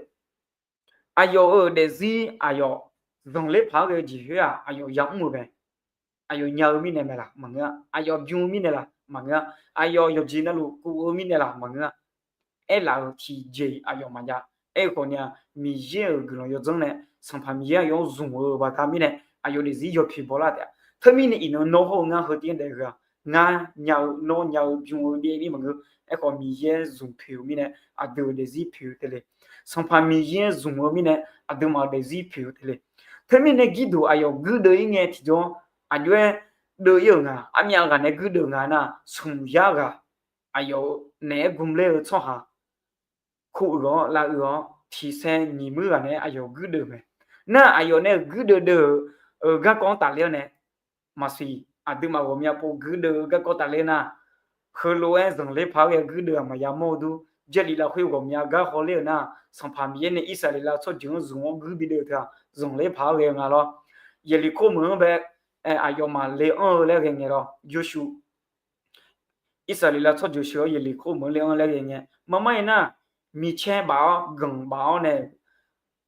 aqyawf-euq daefzir aqyawf zanqler paq-aer ghae-eu jeq khoer-aq, aqyawf yamr-eu mae. Aqyawf nya-eu mirnae mae laq maqngeur-a. Aqyawf bym-eu mirnae laq maqngeur-a. Aqyawf yawqjeq navluf kov-eu mirnae laq maqngeur-a. Aerlaf-euq tiqjeq-iq aqyawf maqjav. Aerkhawf ni-aq, Miqyaer-euq guiqlanq yawdzanr nae Sanqpaq Miqyaer aqyawf-anr zmq-eu baqda mirnae, aqyawf daefzir yawpoeq bawlar taef-a. Teumirnae iqnan nawr hawr-eu ngar heu tiv-anr daef-eu ghaq, ngar nya-eu nawr nya-eu bym-eu byaev mir maqngeur. Aerkhawf Miqyaer zmq poeq-eu mirnae aqdui-euq daefzir poeq-eu te le. Sanqpaq Miqyaer zmq-eu mirnae aqduimaf-euq daefzir poeq-eu te le. Teumirnae Girdof aqyawf guirdeuv ir ngae tiqjawr, aqjox-aer deuv ir-euq nga, armyav ghaq nae guirdeuv nga nar, smq yar ghaq aqyawf naeq-aer gmq ler-eu tsawrhaq kur uiq-awr lav uiq-awr tiqsaer nyiq muir ghaq nae aqyawf guirdeuv mae. Nar aqyawf nae-euq guirdeuv deuv-euq garkawv-anr tafler-awr nae maqsiq. Aqduimaf ghawqmya pov guirdeuv-eu garkawv tafler nar, heulof-aer zanqler paq-aer ghae-eu guirdeuv-aq maqya mawr-eu dur. Jarlif lafkhoer ghawqmya gar hawler-euq nar, Sanqpaq Miqyaer nae Irsaqleqlav-eu tsawrjeuq-anr zmq-awr guir bideuv-eu teu-aq zanqler paq-aer ghae-eu nga lawr. Yeqliqkor meuq-anr bae aqyawfmaf le anr-eu laer ghae ngae lawr. Yorsuv Irsaqleqlav tsawrjeuq sheuq-awr Yeqliqkor meuq-anr le anr laer ghae ngae, marmar-ir nar, micaer baf-awr ganq baf-awr nae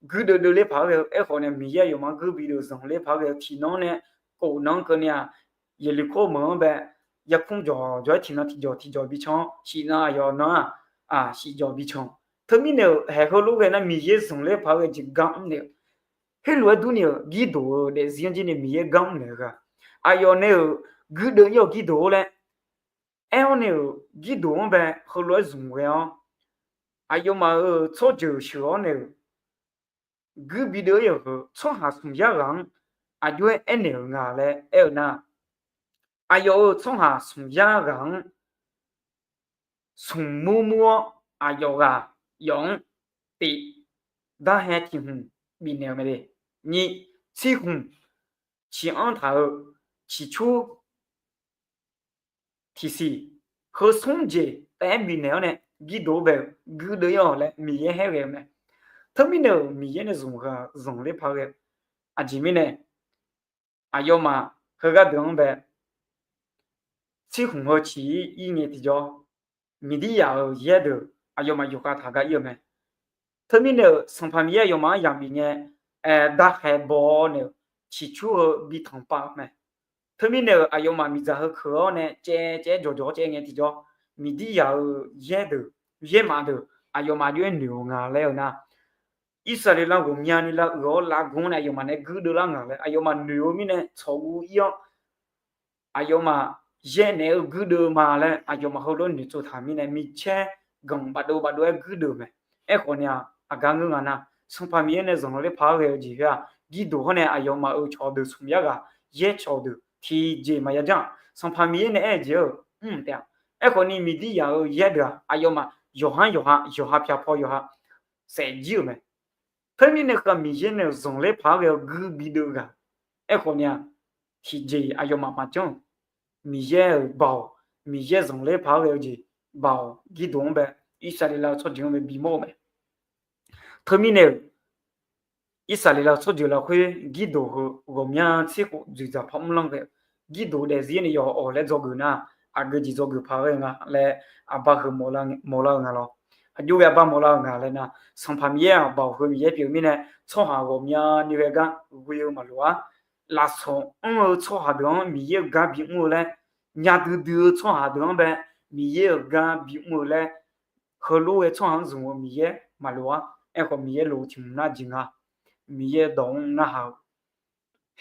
guirdeuv deuvler paq-aer ghae-eu. Aerkhawf nae Miqyaer aqyawfmaf-anr guir bideuv zanqler paq-aer ghae-eu tiqnan-anr nae, khof nan-anr keuvni-aq, Yeqliqkor meuq-anr bae yarkmr jawq jawq-aer tiqnan tiqjawq tiqjawq bi can-awr, shif nan aqyawf nan-aq, shif jawq bi can. Teumirnae-euq haeq heulof ghae nar Miqyaer zanqler paq-aer ghae jeq gar mrnaeq-eu, khoerlof-aer durni-euq Girdof-euq daefzir-anr jirni Miqyaer gar mrnaeq-eu ghaq, aqyawf nae-euq guirdeuv ir-awr Girdof-or laer aer-awr nae-euq Girdof-anr bae heulof-aer zmq ghae-awr, aqyawfmaf-euq tsawrjeuq sheuq-awr nae-euq guir bideuv ir-euq heu tsawrhaq smq yar ghaq-anr aqjox-aer aernaeq-euq nga laer aer-eu nar, aqyawf-euq tsawrhaq smq yar ghaq-anr smq mur mur-awr, aqyawf ghaq yawf-anr tif darhae tiq hmq bifnaeq-eu mae le. Nyiq, tsir hmq ciq anr taq-eu ciqcur tiqsiq, heu smr jeq taef-aer bifnaeq-awr nae Girdof-anr bae-euq guirdeuv ir-awq laer Miqyaer haer ghae-eu mae. Teumirnae-euq Miqyaer nae zmq ghaq zanqler paq-aer ghae-eu. Aqjeq mirnae aqyawfmaf heugar deuq-anr bae tsir hmq heu ciq ir ngae tiqjawr, Miqdiryaq-euq yaer deuq aqyawfmaf yawkhav taq gar ir-eu mae. Teumirnae-euq Sanqpaq Miqyaer aqyawfmaf-anr yamq bif ngae, darkhaeq baw-awr nae-euq ciqcur heu bi tanq pav-eu mae. Teumirnae-euq aqyawfmaf miqdzaq heu keuq-awr nae caev caev-aer jawqjawq-awr caev ngae tiqjawr, Miqdiryaq-euq yaer deuq, yaermaf deuq aqyawfmaf jov-aer noeq-eu nga laer-eu nar, Irsaqleqlav ghawqmyani lav uiq-awr lavgmr nae aqyawfmaf nae guirdeuv lar nga laer aqyawfmaf noeq-eu mirnae tsawqguv ir-awr, aqyawfmaf yaer naeq-eu guirdeuv ma laer aqyawfmaf heulof-aer noeqtsov taq mirnae micaer ganq bafdov bafdov-aer guirdeuv mae. Aerkhawf nae-aq, aqgar ngeur nga nar, Sanqpaq Miqyaer nae zanqler paq-aer ghae-eu jeq khoer-aq, Girdof hawr nae aqyawfmaf-euq cawqdeuq smq yar ghaq yaer cawqdeuq tiqjeq maqya janr-aq, Sanqpaq Miqyaer nae aer-eu jeq-eu mr taef-a. Aerkhawf ni Miqdiryaq-euq yaer deuq-aq aqyawfmaf yawqha-anr yawqha, yawqha pyaq paw yawqha saef jir-euq mae. Teumirnae heu-aq Miqyaer nae-euq zanqler paq-aer ghae-eu guir bideuv ghaq. Aerkhawf ni-aq, tiqjeq aqyawfmaf maqjanr-euq, Miqyaer-euq baoq, Miqyaer zanqler paq-aer ghae-eu jeq baoq Girdof-anr bae, Irsaqleqlav-eu tsawrjeuq-anr bae bimawr-eu mae. Teumirnae-euq Irsaqleqlav-eu tsawrjeuq lafkhoer Girdof heu ghawqmya tser khof dzoeqdzaq par mrlanr ghae-eu, Girdof daefzir nae yawf-awq laer dzawgeuf nar, aqgeu jeq dzawgeuf paq ghae nga laer aqbar heu mawrlar-eu nga lawr. Aqjox ghae aqbar mawrlar-eu nga laer nar, Sanqpaq Miqyaer-aq baoq heu Miqyaer pyeuf-eu mirnae, tsawrhaq ghawqmyani ghae gar ghoe-eu maqloq-ar. Lafsawq mr-eu tsawrhaq deuq-anr Miqyaer-euq gar bimr-eu laer, nya duidui-eu tsawrhaq deuq-anr bae Miqyaer-euq gar bimr-eu laer, heulof-aer tsawrhaq-anr zmq-eu Miqyaer maqloq-ar. Aerkhawf Miqyaer lof-eu tiq hmq nar jeq nga. Miqyaer dawq-anr narhaq-eu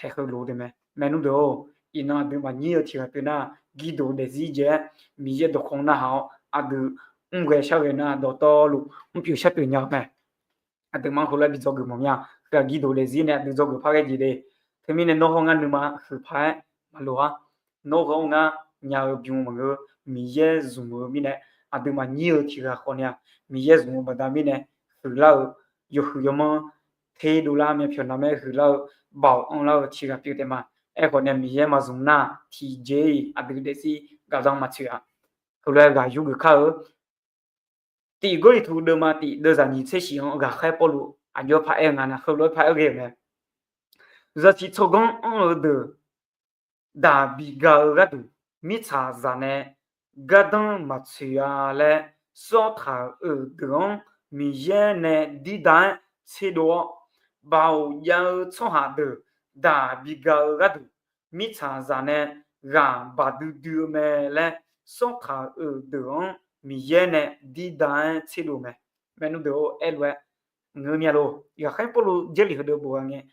haeq heulof-eu deuq mae. Maernmr deuq-or, iqnan aqduimaf nyir-eu tiq ghaq pyeuf nar, Girdof daefzir jae-aer Miqyaer dawqkawq narhaq-awr aqdui mr ghae shar ghae nar dawqtawvluf mrpyeuf sharpyeuf nya-eu mae. Aqduimaf-anr heulof-aer bi dzawgeuf mawf mir-a. Heu-aq Girdof daefzir nae aqdui dzawgeuf par ghae jeq le. Teumirnae nawr hawr ngar nuima huiq paq-aer maqloq-ar. Nawr hawr ngar nya-eu bym maqngeur, Miqyaer zmq-eu mirnae, aqduimaf nyir-eu tiq ghaq khawf ni-aq, Miqyaer zmq-eu baqda mirnae huiqlar-eu, yawhuiq yawmanr terdov lar myavpyawq navmaer huiqlar-eu, baoq anrlar-eu tiq ghaq pyeuf taef ma. Aerkhawf nae Miqyaer maqzmq nar, tiqjeq-iq aqdui daefzir gaqzanr maqtsoeq-a. Heulof-aer ghaq yurgeuf kar-eu Tiq Gawrliqtu deuvma tiq deuvzaq nyiq tser shif-anr ghaqkhaer Pawrluv aqjox-aer paraer-eu nga nar, heulof-aer paraer ghae-euq mae. Zaqsiq tsawrganr anr-eu deuq daq bigaq-eu gharduq, mirtsaqzaq nae gardanr maqtsoeq-a laer sawr taq-euq deuq-anr Miqyaer nae dirda-aer tserdov-awr, baoq jav-eu tsawrhaq deuq daq bigaq-eu gharduq, mirtsaqzaq nae ghaq baq duidui-eu mae laer sawr taq-euq deuq-anr Miqyaer nae dirda-aer tserdov mae. Maernmr deuq-or, aerlof-aer ngeur mir-a lor. Ghaqkhaer Pawrluv Jarlif heudeuq bof-a ngae,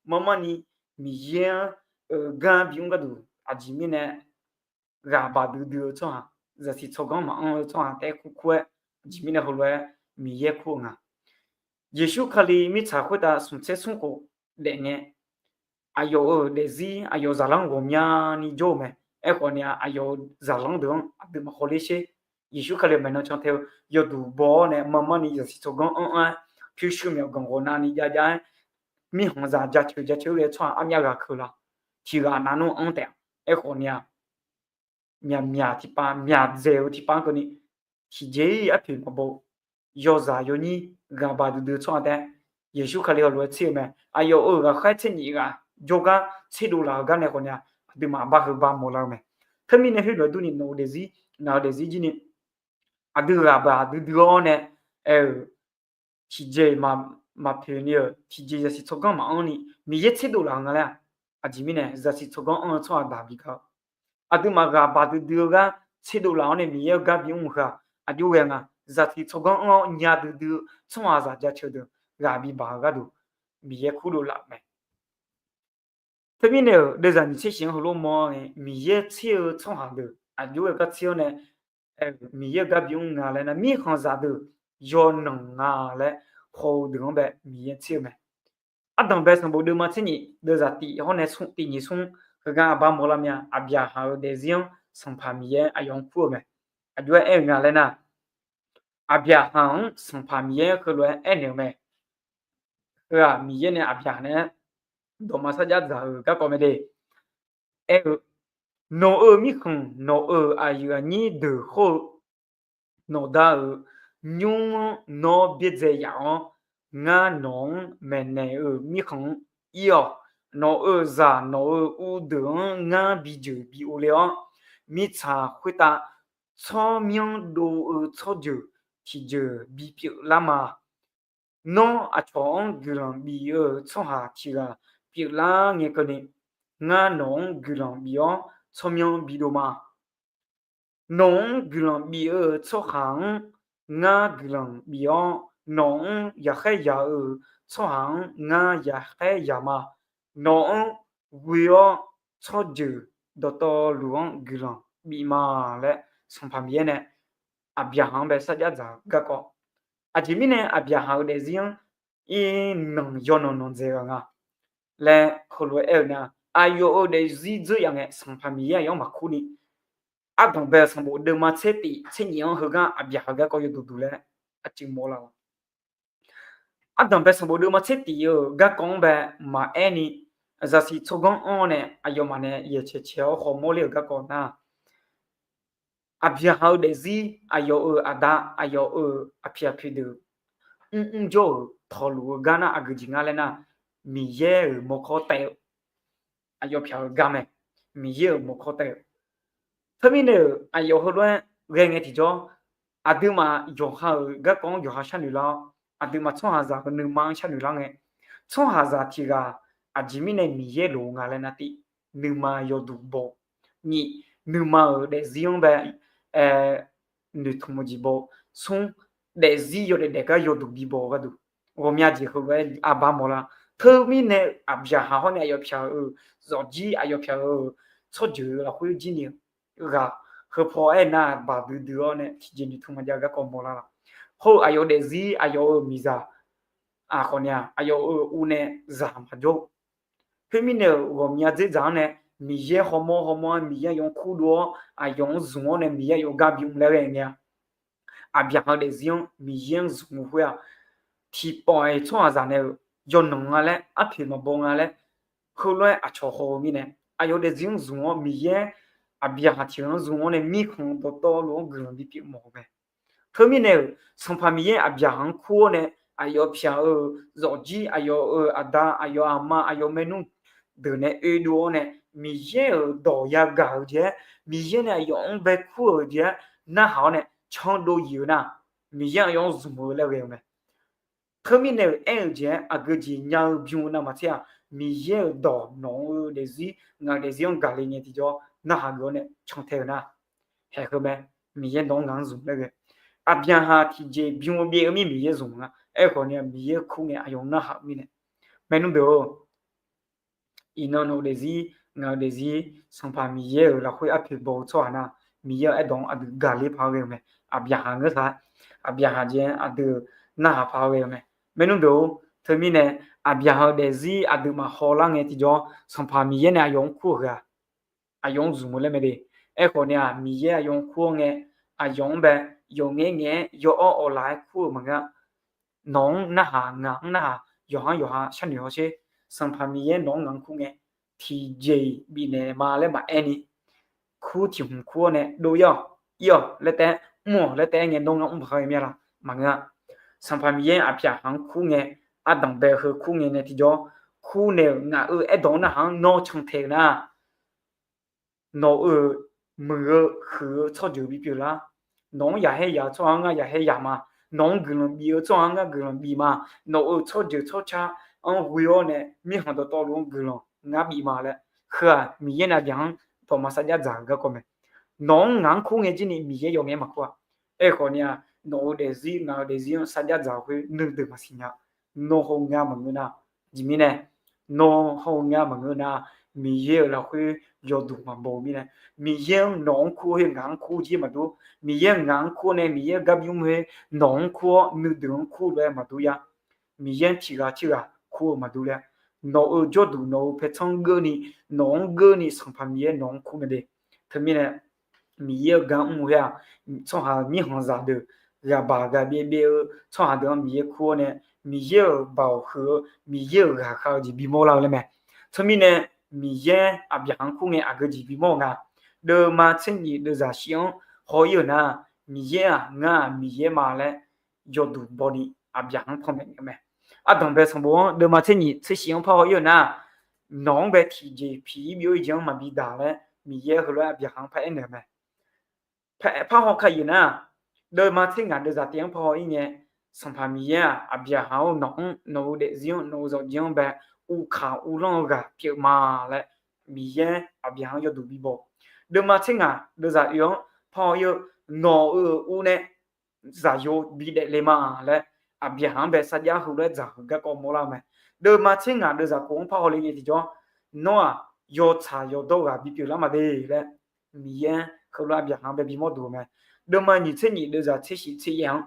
marmarni Miqyaer-anr gar bimr gharduq aqjeq mirnae ghaq baq duidui-eu tsawrhaq, zaqsiq tsawrganr maqanr-eu tsawrhaq taef-aer kur kur-aer, aqjeq mirnae heulof-aer Miqyaer kur-eu nga. Yeqsur Kali mirtsaq khoertav smq tser smr khof daef ngae, aqyawf-euq daefzir aqyawf zaqlanr ghawqmyani jawr-eu mae. Aerkhawf ni-aq, aqyawf-euq zaqlanr deuq-anr aqduimaf hawler sher. Yeqsur Kali-euq maeqnan cantae-eu yawduq baw-awr nae marmarni zaqsiq tsawrganr anr-anr-aer, pyurshuir myawqganq ghawqnavni jav jav-aer, mirkhanqzaq jaceuq jaceuq-aer ghae-eu tsawrhaq armyav ghaq keuq la, tiq ghaq navnmr anr taef-a. Aerkhawf ni-aq, myaqmyaq tiqpav myaqdzaeq-eu tiqpav-anr keuvni, tiqjeq-ir arpoeq maqbaw, yawzaq yawnyir ghaq baq duidui-eu tsawrhaq taef-aer Yeqsur Kali heulof-aer tser-eu mae. Aqyawf-euq ghaqkhaer tser nyif ghaq jawrgar tserdov laf-eu gar nae khawf ni-aq, aqduimaf aqbar heu bar mawrlar-eu mae. Teumirnae khoerlof-aer durni nawq-eu daefzir, ngaq-eu daefzir jir ni aqdui ghaq baq duidui-awr nae aer-euq tiqjeq maqpoeq ni-euq tiqjeq zaqsiq tsawrganr maqanr ni Miqyaer tserdov laf-eu nga laer-aq, aqjeq mirnae zaqsiq tsawrganr anr-eu tsawrhaq daq bi gar-eu, aqduimaf ghaq baq duidui-eu gar tserdov laf-awr nae Miqyaer-euq gar bimr heu-aq, aqjox ghae nga. Zaqsiq tsawrganr anr-awr nya duidui-eu tsawrhaqzaq jaceuq deuq ghaq bibaq-eu gharduq Miqyaer kurdov laf-euq mae. Teumirnae-euq deuvzaq nyiq tser shif-anr heulof mawr ngae, Miqyaer tser-eu tsawrhaq deuq aqjox ghae gar tser-awr nae, Miqyaer-euq gar bimr nga laer nar, mirkhanqzaq deuq yawqnan nga laer haw-eu deuq-anr bae Miqyaer tser-eu mae. Ardanqbae sanqbof deuvma tser nyif deuvzaq tif hawr nae smr tif nyiq smr heugar aqbar mawrlar mya. Aqbyaqhaq-euq daefzir-anr Sanqpaq Miqyaer aqyawf-anr kur-eu mae. Aqjox-aer aer-eu nga laer nar, Aqbyaqhaq-anr Sanqpaq Miqyaer heulof-aer aernaeq-eu mae. Heu-aq Miqyaer nae Aqbyaqhaq naeq-aer dawqma sarjax dzaq-euq garkawv mae de. Aer-eu, nawq-euq mirkhanq, nawq-euq aqyuif aqnyir deuq hawr-eu nawqda-euq nymr-anr nawr byaerdzae yaf-awr, ngar nawq-anr maeqnaeq-euq mirkhanq-anr ir-awq. Nawq-euq zaq nawq-euq uvdeuq-anr ngar bi jeuq bi uvle-awr, mirtsaq khoertav tsawrmyanr dov-eu tsawrjeuq tiqjeuq bipyeuf lar ma. Nawr aqcawq-anr guiqlanq bif-eu tsawrhaq tiq ghaq pyeuflar ngae keuvni, ngar nawq-anr guiqlanq bif-awr tsawrmyanr bidov ma. Nawq-anr guiqlanq bif-eu tsawrhaq-anr ngar guiqlanq bif-awr, nawq-anr yaqkhaer yaq-eu tsawrhaq-anr ngar yaqkhaer yaq ma. Nawq-anr ghoe-awr tsawrjeuq dawqtawvluf-anr guiqlanq bif ma laer Sanqpaq Miqyaer nae Aqbyaqhaq-anr bae sarjax dzaq-eu garkawv. Aqjeq mirnae Aqbyaqhaq-euq daefzir-anr irnanq yawqnan nanq dzaeq-eu nga laer heulof-aer aer-eu nar, aqyawf-euq daefzir dzeur yaf ngae Sanqpaq Miqyaer aqyawf-anr maqkur ni, ardanqbae sanqbof deuvma tser tif tser nyif-anr heugar Aqbyaqhaq-euq garkawv yawduq duq laer aqcuiv mawrlar-awq. Ardanqbae sanqbof deuvma tser tif-euq garkawv-anr bae maqaer ni, zaqsiq tsawrganr anr-awr nae aqyawfmaf nae yaeqcaeq caeq-awr khawf mawrler-euq garkawv nar, Aqbyaqhaq-euq daefzir aqyawf-euq aqda aqyawf-euq aqpiq aqpiq deuq mrmr jawr-euq tawqluf-eu gar nar aqgeujeq nga laer nar, Miqyaer-euq mawrkawr taev-eu aqyawf pyaq-eu gar mae. Miqyaer-euq mawrkawr taev-eu Teumirnae-euq aqyawf heulof-aer ghae ngae tiqjawr, aqduimaf yawqha-euq garkawv-anr yawqha sharnoeq lar-awr, aqduimaf tsawrhaqzaq-euq nuima-anr sharnoeq lar ngae, tsawrhaqzaq tiq ghaq aqjeq mirnae Miqyaer loq-eu nga laer nar, tif, nuima yawduq baw-eu, nyiq, nuima-euq daefzir-anr bae noeqtmq-eu jeq baw-eu, smr, daefzir yawdaef daef gar yawduq bibaw-eu gharduq, ghawqmya jeq heulof-aer aqbar mawrlar. Teumirnae Aqbyaqhaq hawr nae aqyawf pyaq-euq zawqjir, aqyawf pyaq-euq tsawrjeuq lafkhoer jir ni-eu ghaq heupaw aernar baq duidui-awr nae tiqjeq noeqtmq maqjav-eu garkawv mawrlar la. Hawr-eu aqyawf daefzir aqyawf-euq miqzaq aqkhawf ni-aq, aqyawf-euq uv nae zaq maqjawr-eu Khoermirnae-euq ghawqmya dzerdzaq-anr nae Miqyaer hawmawr hawmawr-aer Miqyaer aqyawf-anr kurdov-awr aqyawf-anr zmq-awr nae Miqyaer aqyawf gar bimr laer ghae ngae-a. Aqbyaqhaq-eu daefzir-anr Miqyaer-anr zmq-eu khoer-aq, tiqpawf-iq tsawrhaqzaq nae-euq yawqnan nga laer arpoeq maqbaw nga laer heulof-aer aqcawq haw-eu mirnae, aqyawf daefzir-anr zmq-awr Miqyaer Aqbyaqhaq tiq ghaq-anr zmq-awr nae mirkhanq dawqtawvluf-anr guiqlanq bipyeuf mawf-eu mae. Teumirnae-euq Sanqpaq Miqyaer Aqbyaqhaq-anr kur-awr nae aqyawf pyaq-euq zawqjir, aqyawf-euq aqda, aqyawf aqma, aqyawf maernmr deuq nae oedov-awr nae Miqyaer-euq dawq yagaq-eu jeq-aer, Miqyaer nae aqyawf-anr bae kur-euq jeq-aer narhaq-awr nae candov yif-eu nar, Miqyaer aqyawf-anr zmq-eu laer ghae-eu mae. Teumirnae-euq aer-eu jeq-aer aqgeujeq nya-eu bym-eu navmaqtser-aq, Miqyaer-euq dawq nawq-eu daefzir ngaq-euq daefzir-anr gaqle ngae tiqjawr narhaq geuf-awr nae cantae-eu nar, haeq heu mae. Miqyaer nawq-anr ngaq-anr zmq laer ghae. Aqbyaqhaq tiqjeq bym-eu byaev-eu mir Miqyaer zmq nga. Aerkhawf ni-aq Miqyaer kur ngae aqyawf narhaq-eu mirnae, maernmr deuq-or, Iqnan nawq-eu daefzir, ngaq-eu daefzir, Sanqpaq Miqyaer-euq lafkhoer arpoeq baw-eu tsawrhaq nar, Miqyaer-euq aerdawq-anr aqdui gaqler paq-aer ghae-eu mae. Aqbyaqhaq ngeur taq, Aqbyaqhaq jeq-anr aqdui-euq narhaq paq-aer ghae-eu mae. Maernmr deuq-or, teumirnae Aqbyaqhaq-eu daefzir aqduimaf hawlar ngae tiqjawr, Sanqpaq Miqyaer nae aqyawf-anr kur-eu heu-aq, aqyawf-anr zmq-eu laer mae de. Aerkhawf ni-aq, Miqyaer aqyawf-anr kur-awr ngae, aqyawf-anr bae yawqngaer ngaeq-aer yawawr awqlaf-aer kur-eu maqngeur-a. Nawq-anr narhaq, ngaq-anr narhaq, yawqha-anr yawqha sharnoeq hawsher. Sanqpaq Miqyaer nawq-anr ngaq-anr kur ngae, tiqjeq-iq bifnaeq ma laer maqaer ni, kur tiq hmq kur-awr nae dov-ir-awq, ir-awq laer taef-aer, mr-awq laer taef-aer ngae nawr ngar mr baq-aer ghae mir-a laq? Maqngeur-a. Sanqpaq Miqyaer Aqbyaqhaq-anr kur ngae, ardanq bae heu kur ngae nae tiqjawr, kur naeq-euq ngaq-euq aerdawq-anr narhaq-anr nawr cantae-eu nar, nawq-euq muiq-eu huiq-eu tsawrjeuq bipyeuf lar. Nawq-anr yaqhaer yaq-eu tsawrhaq-anr ngar yaqhaer yaq ma. Nawq-anr guiqlanq bif-eu tsawrhaq-anr ngar guiqlanq bif ma. Nawq-euq tsawrjeuq tsawrca-anr ghoe-awr nae mirkhanq dawqtawvluf-anr guiqlanq ngar bif ma laer, heu-aq Miqyaer nae Aqbyaqhaq-anr dawqma sarjax dzaq-euq garkawv mae. Nawq-anr ngaq-anr kur ngae jir ni Miqyaer yawf ngae maqkur-a. Aerkhawf ni-aq, nawq-euq daefzir ngaq-euq daefzir-anr sarjax dzaq-eu khoer nuideuq maqsiq nya. Nawr hawr-eu ngar maqngeur nar, jeq mirnae, nawr hawr-eu ngar maqngeur nar, Miqyaer-euq lafkhoer yawduq maqbaw-eu mirnae, Miqyaer-anr nawq-anr kur khoer ngaq-anr kur jir maqdur. Miqyaer-anr ngaq-anr kur nae Miqyaer-euq gar bimr khoer nawq-anr kur-awr nuideuq-anr kur lof-aer maqdur ya. Miqyaer-anr tiqghaq tirghaq kur-eu maqdur laer, nawq-euq jawrduq nawq-euq paertsanr-anr geuvni, nawq-anr geuvni Sanqpaq Miqyaer nawq-anr kur mae de. Teumirnae, Miqyaer-euq gar mr-eu khoer-aq, tsawrhaq mirkhanqzaq deuq, ghaqbaq ghaqbyaev byaev-eu tsawrhaq deuq-anr Miqyaer kur-awr nae, Miqyaer-euq baoq huiq-eu, Miqyaer-euq ghaqkhav-eu jeq bimawr lar-eu laer mae. Teumirnae, Miqyaer Aqbyaqhaq-anr kur ngae aqgeu jeq bimawr-eu nga. Deuvma tser nyif deuvzaq shif-anr haw-ir-euq nar, Miqyaer-aq ngar-aq Miqyaer ma laer yawduq baw ni Aqbyaqhaq-anr panmaeq naeq-eu mae. Ardanq bae sanqbof-anr deuvma tser nyif tser shif-anr par haw-ir-euq nar, nawq-anr bae tiqjeq piq-ir byov-ir jeq-anr maqbi daq laer Miqyaer heulof-aer Aqbyaqhaq-anr par aernaeq-eu mae. Par haw ka-ir nar, deuvma tser ngaq deuvzaq taef-anr par haw-ir ngae, Sanqpaq Miqyaer-aq Aqbyaqhaq-or, nawq-anr, nawq-euq daefzir-anr, nawq-euq zawqjir-anr bae uvkaq uvlanr-eu ghaq pyeuf ma laer Miqyaer Aqbyaqhaq-anr yawduq bibaw. Deuvma tser ngaq deuvzaq oe-anr par haw-ir-eu, nawq-euq uvnae zaqyo bidaef le ma laer Aqbyaqhaq-anr bae sarjax heulof-aer dzaq-euq garkawv mawrlar-eu mae. Deuvma tser ngaq deuvzaq kof-anr par haw le ngae tiqjawr, nawr-aq yawtsaq yawdawr ghaq bipyeuf lar ma de laer Miqyaer heulof-aer Aqbyaqhaq-anr bae bimawr duq-eu mae. Deuvma nyiq tser nyif deuvzaq tser shif tser yaef-anr,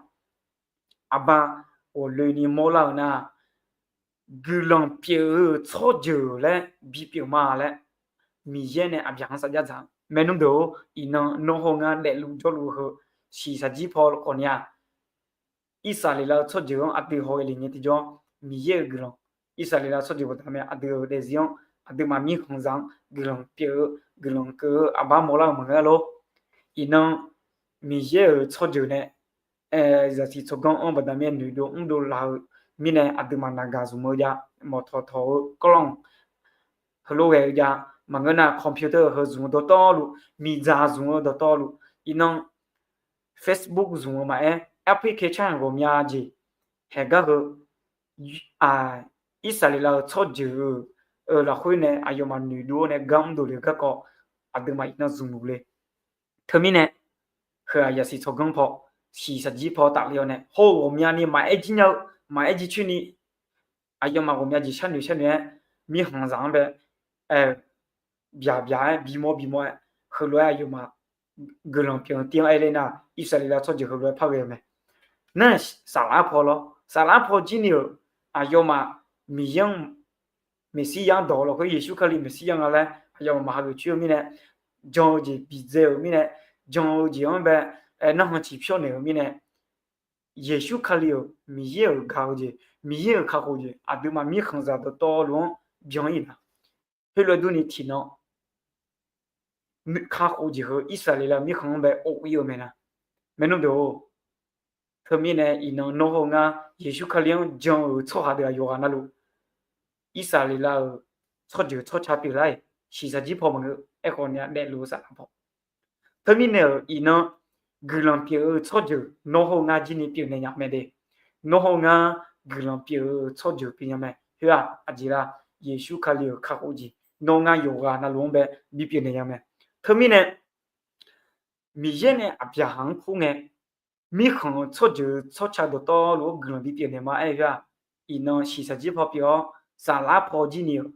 aqba ghawqloeni mawrlar-eu nar, guiqlanq pyeuf-eu tsawrjeuq laer bipyeuf ma laer Miqyaer nae Aqbyaqhaq-anr sarjax dzaq-eu mae. Nmr deuq-or, iqnan nawr hawr ngar daefluf jawrluf-eu heu shiqshaq jir paw khawf ni-aq, Irsaqleqlav-eu tsawrjeuq-anr aqdui haw-aer le ngae tiqjawr, Miqyaer-euq guiqlanq, Irsaqleqlav-eu tsawrjeuq baqda mae aqdui-euq daefzir-anr, aqduimaf mirkhanqzaq-anr guiqlanq pyeuf-eu, guiqlanq keuv-eu aqbar mawrlar-eu maqngeur lor. Iqnan Miqyaer-euq tsawrjeuq nae zaqsiq tsawrganr-anr baqda mae noeqdov mrdov laf-eu mirnae aqduimaf naqgaq zmq-eu jav, mawqtawq tawq-eu กล้อง heulof ghae-eu jav, maqngeur nar computer heu zmq-eu dawqtawvluf, miqdzaq zmq-eu dawqtawvluf, iqnan Facebook zmq-eu maqaer, application ghawqmya jeq haeqgar heu, Irsaqleqlav-eu tsawrjeuq-euq lafkhoer nae aqyawfmaf noeqdov-awr nae gar mrdov le-eu garkawv aqduimaf iqnan zmqluf le. Teumirnae, heu-aq yasiq tsawrganr paw, shiqshaq jir paw tafle-awr nae hawr-eu ghawqmyani maqaer jir nya-eu, maqaer jir coer ni, aqyawfmaf ghawqmya jeq sharnoeq sharnoeq-aer, mirkhanqzaq-anr bae byaq byaq-aer bimawr bimawr-aer, heulof-aer aqyawfmaf guiqlanq pyeuf-eu tiv-anr aer ler nar, Irsaqleqlav tsawrjeuq heulof-aer par ghae-eu mae. Nar, saflar paw lawr, saflar paw jir ni-euq aqyawfmaf Miqyaer-anr, Meqsirya-anr dawq-eu lafkhoer Yeqsur Kali Meqsirya nga laer aqyawfmaf maqhageuf coer-eu mirnae, jan-eu jeq bidzae-euq mirnae, jan-eu jeq-anr bae narhaq ciqpyawr naeq-euq mirnae, Yeqsur Kali-euq Miqyaer-euq gaq-eu jeq, Miqyaer-euq kakhof jeq aqduimaf mirkhanqzaq dawqtawvluf-anr byan-ir nar, heulof-aer durni tiqnan kakhof jeq heu Irsaqleqlav mirkhanq-anr bae of-ir-eu mae nar, maernmr deuq-or. Teumirnae iqnan nawr hawr ngar Yeqsur Kali-anr jan-euq tsawrhaq deuq aqyawfghaq navluf, Irsaqleqlav-euq tsawrjeuq tsawrca pyeuflar-iq, shiqshaq jir paw maqngeur. Aerkhawf ni-a daefluf-eu saflar paw. Teumirnae-euq iqnan guiqlanq pyeuf-eu tsawrjeuq nawr hawr ngar jir ni pyeufnaeq nya mae de. Nawr hawr ngar guiqlanq pyeuf-eu tsawrjeuq pyeufnya mae. Khoer-aq aqjeq la? Yeqsur Kali-euq kakhof jeq nawr ngar yawqghaq navluf-anr bae bipyeuf naeq nya mae. Teumirnae Miqyaer nae Aqbyaqhaq-anr kur ngae, mirkhanq-eu tsawrjeuq tsawrca dawqtawvluf-anr guiqlanq bipyeuf naeq ma aer-eu khoer-aq, iqnan shiqshaq jir paw pyeuf-awr, saflar paw jir ni-euq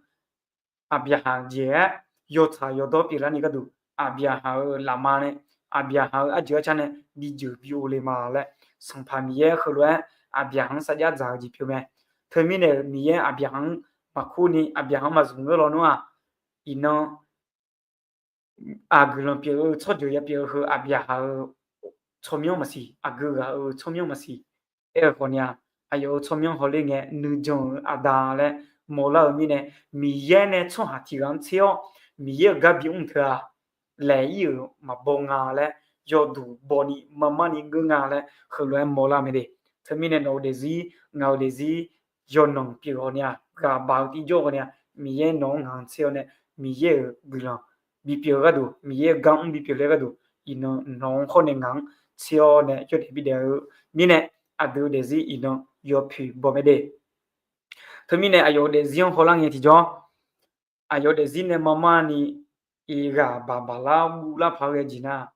Aqbyaqhaq jeq-aer yawtsaq yawdawr pyeuflarni gharduq, Aqbyaqhaq-euq lafma nae, Aqbyaqhaq-euq arjeuq arcar nae bi jeuq bi o le ma laer, Sanqpaq Miqyaer heulof-aer Aqbyaqhaq-anr sarjax dzaq-eu jeq pyeuf mae. Teumirnae-euq Miqyaer Aqbyaqhaq-anr maqkur ni Aqbyaqhaq-anr maqzmq ngeur lawnmr-aq, iqnan aq guiqlanq pyeuf-eu tsawrjeuq ya pyeuf-eu heu Aqbyaqhaq-euq tsawrmyanr maqsiq, aqgeu ghaq-euq tsawrmyanr maqsiq. Aer-eu khawf ni-aq, aqyawf-euq tsawrmyanr hawler ngae nuijan-euq aqda laer mawrlar-eu mirnae, Miqyaer nae tsawrhaq tiq ghaq-anr tser-awr, Miqyaer-euq gar bimr teu-aq, laeq-ir-euq maqbaw nga laer, yawduq baw ni marmar ni ngeur nga laer heulof-aer mawrlar mae de. Teumirnae nawq-eu daefzir, ngaq-euq daefzir, yawnanq pyeuf-awr ni-aq, ghaq baq-eu tiqjawr-awr ni-aq, Miqyaer nawq-anr ngaq-anr tser-awr nae, Miqyaer-euq guiqlanq bipyeuf-eu gharduq, Miqyaer-euq gar mr bipyeuf laer gharduq, iqnan nawq-anr hawr nae ngaq-anr tser-awr nae yawdaef bidaef-eu mirnae, aqdui-eu daefzir iqnan yawpoeq baw mae de. Teumirnae aqyawf-euq daefzir-anr hawlar ngae tiqjawr, aqyawf daefzir nae marmar ni iqghaq baq baqlar guvlar paq-aer ghae jeq nar,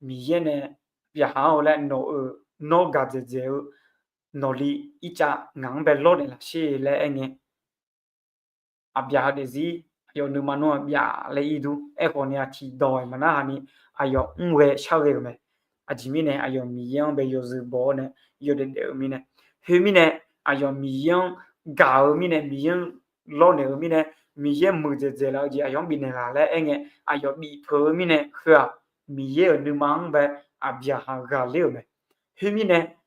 Miqyaer nae byaqhaq-awr laer nawq-euq nawr gaq dzaeqdzaeq-eu nawqli ircav ngaq-anr bae lawrnaeq lafsher laer aer ngae, Aqbyaqhaq daefzir aqyawf nuima nawr-aq byaf laer ir dur. Aerkhawf ni-aq tiqdawq-iq maqnarhaq ni aqyawf mr ghae shar ghae-euq mae. Aqjeq mirnae aqyawf Miqyaer-anr bae yawzeu baw-awr nae yawdaef daef-eu mirnae, khoermirnae aqyawf Miqyaer-anr gaq-eu mirnae, Miqyaer-anr lawrnaeq-eu mirnae, Miqyaer muiqdzaeq dzaeq laf-eu jeq aqyawf-anr bifnaeq laf laer aer ngae, aqyawf bif peuq-eu mirnae heu-aq, Miqyaer-euq nuima-anr bae Aqbyaqhaq ghaqler-euq mae. Khoermirnae,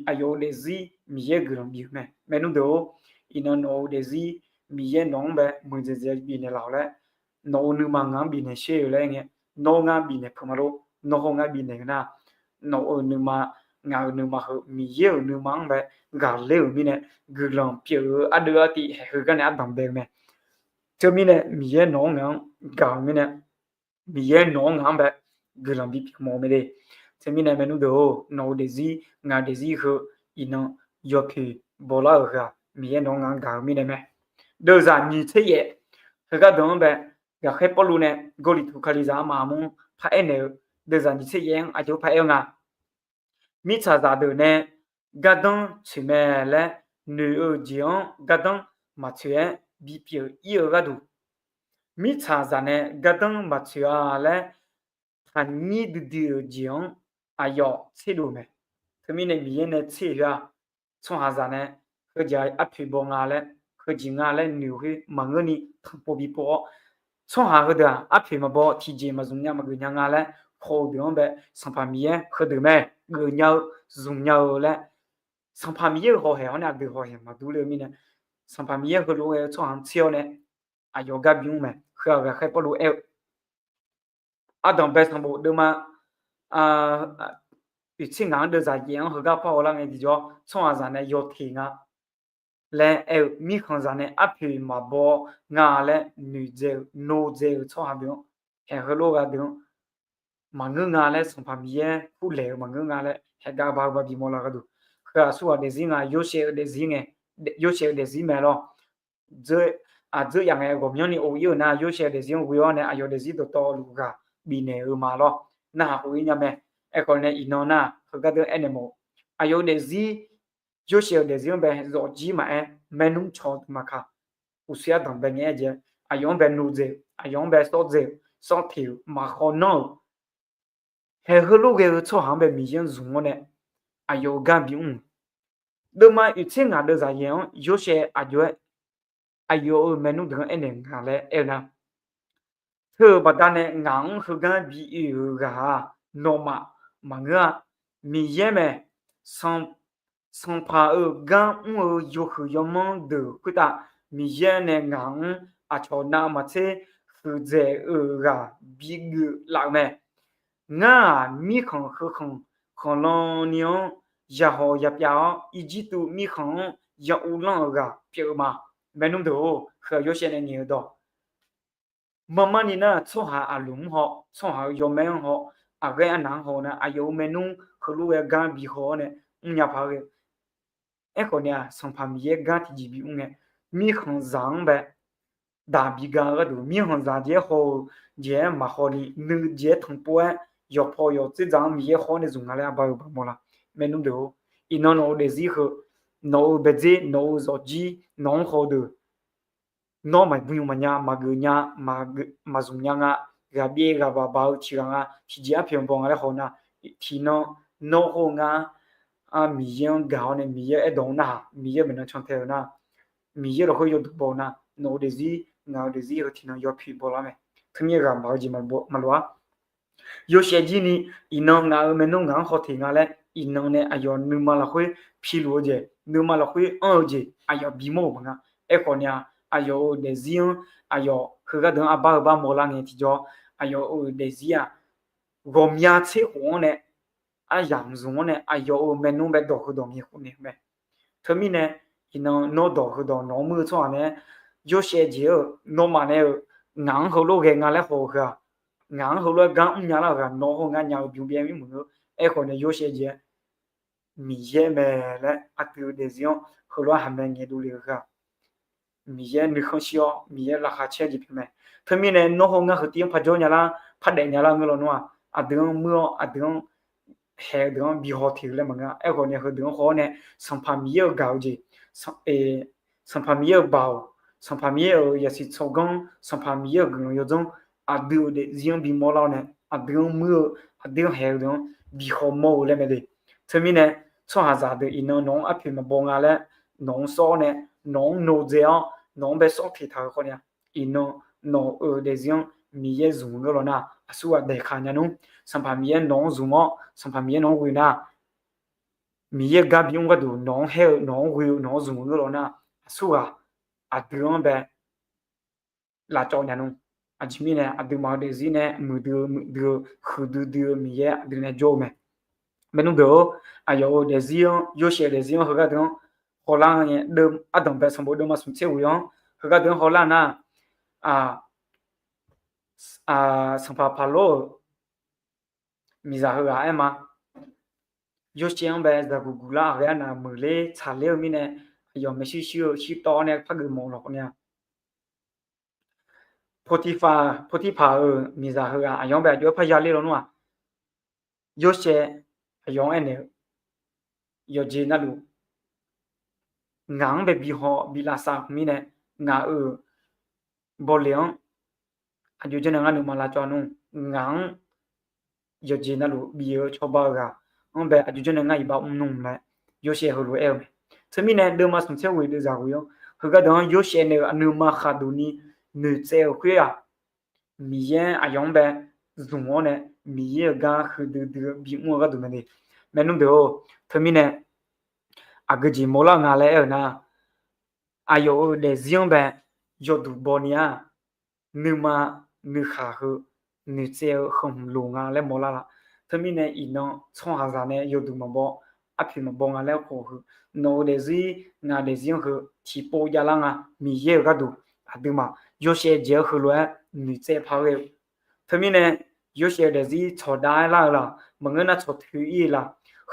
aqyawf-euq daefzir Miqyaer guiqlanq bif-eu mae. Maernmr deuq-or, iqnan nawq-euq daefzir Miqyaer nawq-anr bae muiqdzaeq dzaeq bifnaeq laf-awq laer, nawq-euq nuima ngaq-anr bifnaeq sher-eu laer aer ngae, nawr ngar bifnaeq peuq ma lor, nawr hawr ngar bifnaeq-eu nar, nawq-euq nuima, ngaq-euq nuima heu Miqyaer-euq nuima-anr bae ghaqler-euq mirnae, guiqlanq pyeuf-eu ardeuv artiv haeq heugar nae ardanq bae-eu mae. Teumirnae Miqyaer nawq-anr ngaq-anr gaq-eu mirnae, Miqyaer nawq-anr ngaq-anr bae guiqlanq bipyeuf mawf-eu mae de. Teumirnae maernmr deuq-or, nawq-euq daefzir ngaq-euq daefzir heu iqnan yawpoeq bawlar-euq heu-aq, Miqyaer nawq-anr ngaq-anr gaq-eu mirnae mae. Deuvzaq nyiq tser yaef heugar deuq-anr bae, ghaqkhaer Pawrluv nae Gawrliqtu Kalizaq armaf armur-anr paraer naeq-eu, deuvzaq nyiq tser yaef-anr aqjox paraer-eu nga. Mirtsaqzaq deuq nae gardanr tsoeq mae laer noeq-eu jeq-anr gardanr maqtsoeq-aer bipyeuf ir-eu gharduq, mirtsaqzaq nae gardanr maqtsoeq-a laer taqnyir duidui-euq jeq-anr aqyawf tserdov mae. Teumirnae Miqyaer nae tser-eu-aq, tsawrhaqzaq nae heujeq arpoeq baw nga laer, heujeq nga laer noeq khoer maqngeur ni tanqpov bipov-awr, tsawrhaq heudeuq-aq arpoeq maqbaw tiqjeq maqzmq nya maqgeuf nya nga laer paw-eu deuq-anr bae Sanqpaq Miqyaer heudeuq mae geuf nya-eu zmq nya-eu laer, Sanqpaq Miqyaer-euq hawhaeq-awr nae aqdui hawhaeq maqdur le-eu mirnae, Sanqpaq Miqyaer heulof-aer ghae-eu tsawrhaq-anr tser-awr nae aqyawf gar bimr mae. Heu-aq ghaqkhaer Pawrluv aer-eu, ardanqbae sanqbof deuvma oeqtser ngaq-anr deuvzaq yaef-anr heugar par hawlar ngae tiqjawr, tsawrhaqzaq nae yawteq nga laer aer-eu, mirkhanqzaq nae arpoeq maqbaw nga laer noeqdzae-eu nodzae-euq tsawrhaq deuq-anr, haeq heulof-aer ghae deuq-anr maqngeur nga laer, Sanqpaq Miqyaer kurlaeq-eu maqngeur nga laer haeqgar bar-eu bar bimawr lar gharduq, heu aqsurghaq daefzir nga, Yorsaev-eu daefzir ngae, Yorsaev-eu daefzir mae lawr. Aqdzeur yaf ngae ghawqmyanrni of ir-euq nar, Yorsaev-eu daefzir-anr ghoe-awr nae aqyawf daefzir dawqtawvluf ghaq bifnaeq-eu ma lawr. Narhaq khof ir nya mae. Aerkhawf nae iqnan nar heugar deuq aernaeq mawf-eu, aqyawf-eu daefzir, Yorsaev-eu daefzir-anr bae zawqjir maqaer, maernmr cawq maqkaq, uqshoe ardanqbae ngae aer jeq, aqyawf-anr bae nodzae-euq, aqyawf-anr bae sawrdzae-euq, sawrteq-euq, maqkhaw nanr-euq, haeq heulof ghae-eu tsawrhaq-anr bae Miqyaer-anr zmq-awr nae aqyawf-euq gar bimr-eu, deuvma oeqtser ngaq deuvzaq yaef-anr Yorsaev aqjox-aer aqyawf-euq maernmr deuq-anr aernaeq nga laer aer-eu nar, teu-euq baqdanae ngaq-anr heugar bi oe-euq ghaq-aq, nawmaf maqngeur-a. Miqyaer mae. Sanqpaq-euq gar mr-eu yawhuiq yawmanr deuq khoertav Miqyaer nae ngaq-anr aqcawq navmaqtser huiqdzaeq-euq ghaq bigeuf laf-eu mae. Ngar-aq, mirkhanq heukhanq khanqlan ni-anr yaqhawq yapyav-awr, Irjirtuv mirkhanq-anr ya uvlanr-euq ghaq pyeuf-eu ma. Maernmr deuq-or, heu-aq Yorsaev nae ngaeq-eu dawq. Marmar ni nar, tsawrhaq aqlmq-anr haw, tsawrhaq-euq yawmaer-anr haw, aqghaer arnaq-anr haw nar, aqyawf-euq maernmr heulof-aer gar bi haw-awr nae mrnya paq-aer ghae-eu. Aerkhawf ni-aq, Sanqpaq Miqyaer gar tiqjeq bimr ngae, mirkhanqzaq-anr bae daq bi ga-eu gharduq, mirkhanqzaq jeq-aer haw-eu jeq-aer maqhaw ni, nuijeq-aer tanqpov-aer yawqpaw yawq dzerdzaq-anr Miqyaer haw-awr nae zmq nga laer arbar-eu baqmawr la. Maernmr deuq-or, iqnan nawq-eu daefzir heu, nawq-euq baedzer, nawq-euq zawqjir, nawq-anr haw-eu deuq, nawr maqbymr maqnya, maqgeuf nya, maqzmq nya nga, ghaqbyaev ghaq baq baq-eu tiqghaq nga, tiqjeq arpoeq maqbaw nga laer haw nar, tiqnan nawr hawr-eu ngar, Miqyaer-anr gaq-awr nae Miqyaer aerdawq-anr narhaq, Miqyaer-euq maeqnan cantae-eu nar, Miqyaer lafkhoer yawduq baw-eu nar, nawq-eu daefzir ngaq-eu daefzir heu tiqnan yawpoeq baw lar mae. Teumirnae ghaq maq-eu jeq maqloq-a. Yawshaef jir ni, iqnan ngaq-euq maernmr ngaq-anr haw teq nga laer, iqnan nae aqyawf nuima lafkhoer piluf-eu jeq, nuima lafkhoer anr-eu jeq aqyawf bimawr-euq maqnga. Aerkhawf ni-a, aqyawf-euq daefzir-anr, aqyawf heugar deuq-anr arbar-eu bar mawrlar ngae tiqjawr, aqyawf-euq daefzir-aq, ghawqmya tser khof-anr nae, aryamq zmq-anr nae aqyawf-euq maernmr bae dawq heudawq ngaeq khof naeq-eu mae. Teumirnae, iqnan nawr dawq heudawq nawq-anr muir-eu tsawrhaq nae-aer, yawshaef jeq-eu nawmaf nae-euq ngaq-anr heulof ghae nga laer haw-eu heu-aq, ngaq-anr heulof-aer gar mrnya lar-euq ghaq nawr hawr ngar nya-eu bymr byaer mir muiq-eu. Aerkhawf nae yawshaef jeq-aer Miqyaer mae laer aqdui-euq daefzir-anr heulof-aer haqmae ngaeqdov le-eu heu-aq, Miqyaer nuikhanr shir-awr Miqyaer laqkhaq caer jeq pyeuf mae. Teumirnae nawr hawr ngar heu tiv-anr parjawr nya lar, pardaef nya lar ngeur lawnmr-aq, aqdui-anr muir-awr aqdui-anr haeq-eu deuq-anr bi haw teq-eu laer maqngeur-a. Aerkhawf nae heudeuq-anr haw-awr nae Sanqpaq Miqyaer-euq gaq-eu jeq, Sanqpaq Miqyaer-euq baoq, Sanqpaq Miqyaer-euq yasiq tsawrganr, Sanqpaq Miqyaer-euq guiqlanq yawdzanr, aqdui-euq daefzir-anr bimawr lar-awr nae aqdui-anr muir-eu, aqdui-anr haeq-eu deuq-anr bi hawmawr-eu laer mae de. Teumirnae tsawrhaqzaq deuq iqnan nawq-anr arpoeq maqbaw nga laer nawq-anr sawr-awr nae, nawq-anr nodzae-awr nawq-anr bae sawr teq taq-eu khawf ni-a, iqnan nawq-euq daefzir-anr Miqyaer zmq ngeur law nar, aqsurghaq daeqkaq nya nmr. Sanqpaq Miqyaer nawq-anr zmq-awr Sanqpaq Miqyaer nawq-anr ghoe nar, Miqyaer-euq gar bimr gharduq nawq-anr haer-eu, nawq-anr ghoe-eu, nawq-anr zmq-eu ngeur law nar, aqsurghaq aqdui-anr bae lavcawv nya nmr. Aqjeq mirnae aqduimaf-euq daefzir nae muiqdui-eu muiqdui-eu huiqdui dui-eu Miqyaer aqdui nae jawr-eu mae. Maernmr deuq-or, aqyawf-euq daefzir-anr, yawshaef-eu daefzir-anr heugar deuq-anr hawlar ngae, ardanqbae sanqbof deuvma smq tser ghoe-anr heugar deuq-anr hawlar nar, Sanqpaq Paqlor-euq miqzaq heughaq aer ma. Yawshaef-anr bae zaqguq guqlar aqghae arnav meuqler tsaqler-eu mirnae, aqyawf maershuir shuir-eu shirtawv-awr nae par geufmawf-eu lafkhoer nar, Poqtiqpaq, Poqtiqpaq-euq miqzaq heughaq aqyawf-anr bae aqjox-aer parya ler lawnmr-aq, yawshaef aqyawf-anr aernaeq-eu, yawqjeq navluf ngaq-anr bae bihaw bi lavsav-eu mirnae, ngaq-euq bawleq-anr aqjox janrnae ngar nuima lavcawv nmr. Ngaq-anr yawqjeq navluf bif-eu cawba-eu ghaq-anr bae aqjox janrnae ngar iqbax mr nmr mae. Yawshaef heulof-aer aer-eu mae. Teumirnae deuvma smq tser ghoe deuvzaq ghoe-anr heugar deuq-anr yawshaef nae-euq aqnuima khaqduq ni noeqtsaev-euq khoer-aq, Miqyaer aqyawf-anr bae zmq-awr nae Miqyaer-euq gar huiqdui dui-eu bimr-eu gharduq mae de. Maernmr deuq-or, teumirnae aqgeu jeq mawrlar-eu nga laer aer-eu nar, aqyawf-euq daefzir-anr bae yawduq baw ni-a, nuima nuikhaq heu noeqtsaev-eu heu hmq loq nga laer mawrlar la. Teumirnae iqnan tsawrhaqzaq nae yawduq maqbaw, arpoeq maqbaw nga laer khof heu, nawq-euq daefzir ngaq-euq daefzir-anr heu tiqpov javlar nga. Miqyaer-euq gharduq aqduimaf yawshaef jeq-aer heulof-aer noeqtsaev paq-aer ghae-eu. Teumirnae yawshaef-eu daefzir tsawqdav-aer lar-eu la, maqngeur nar tsawqtoeq-ir-eu la,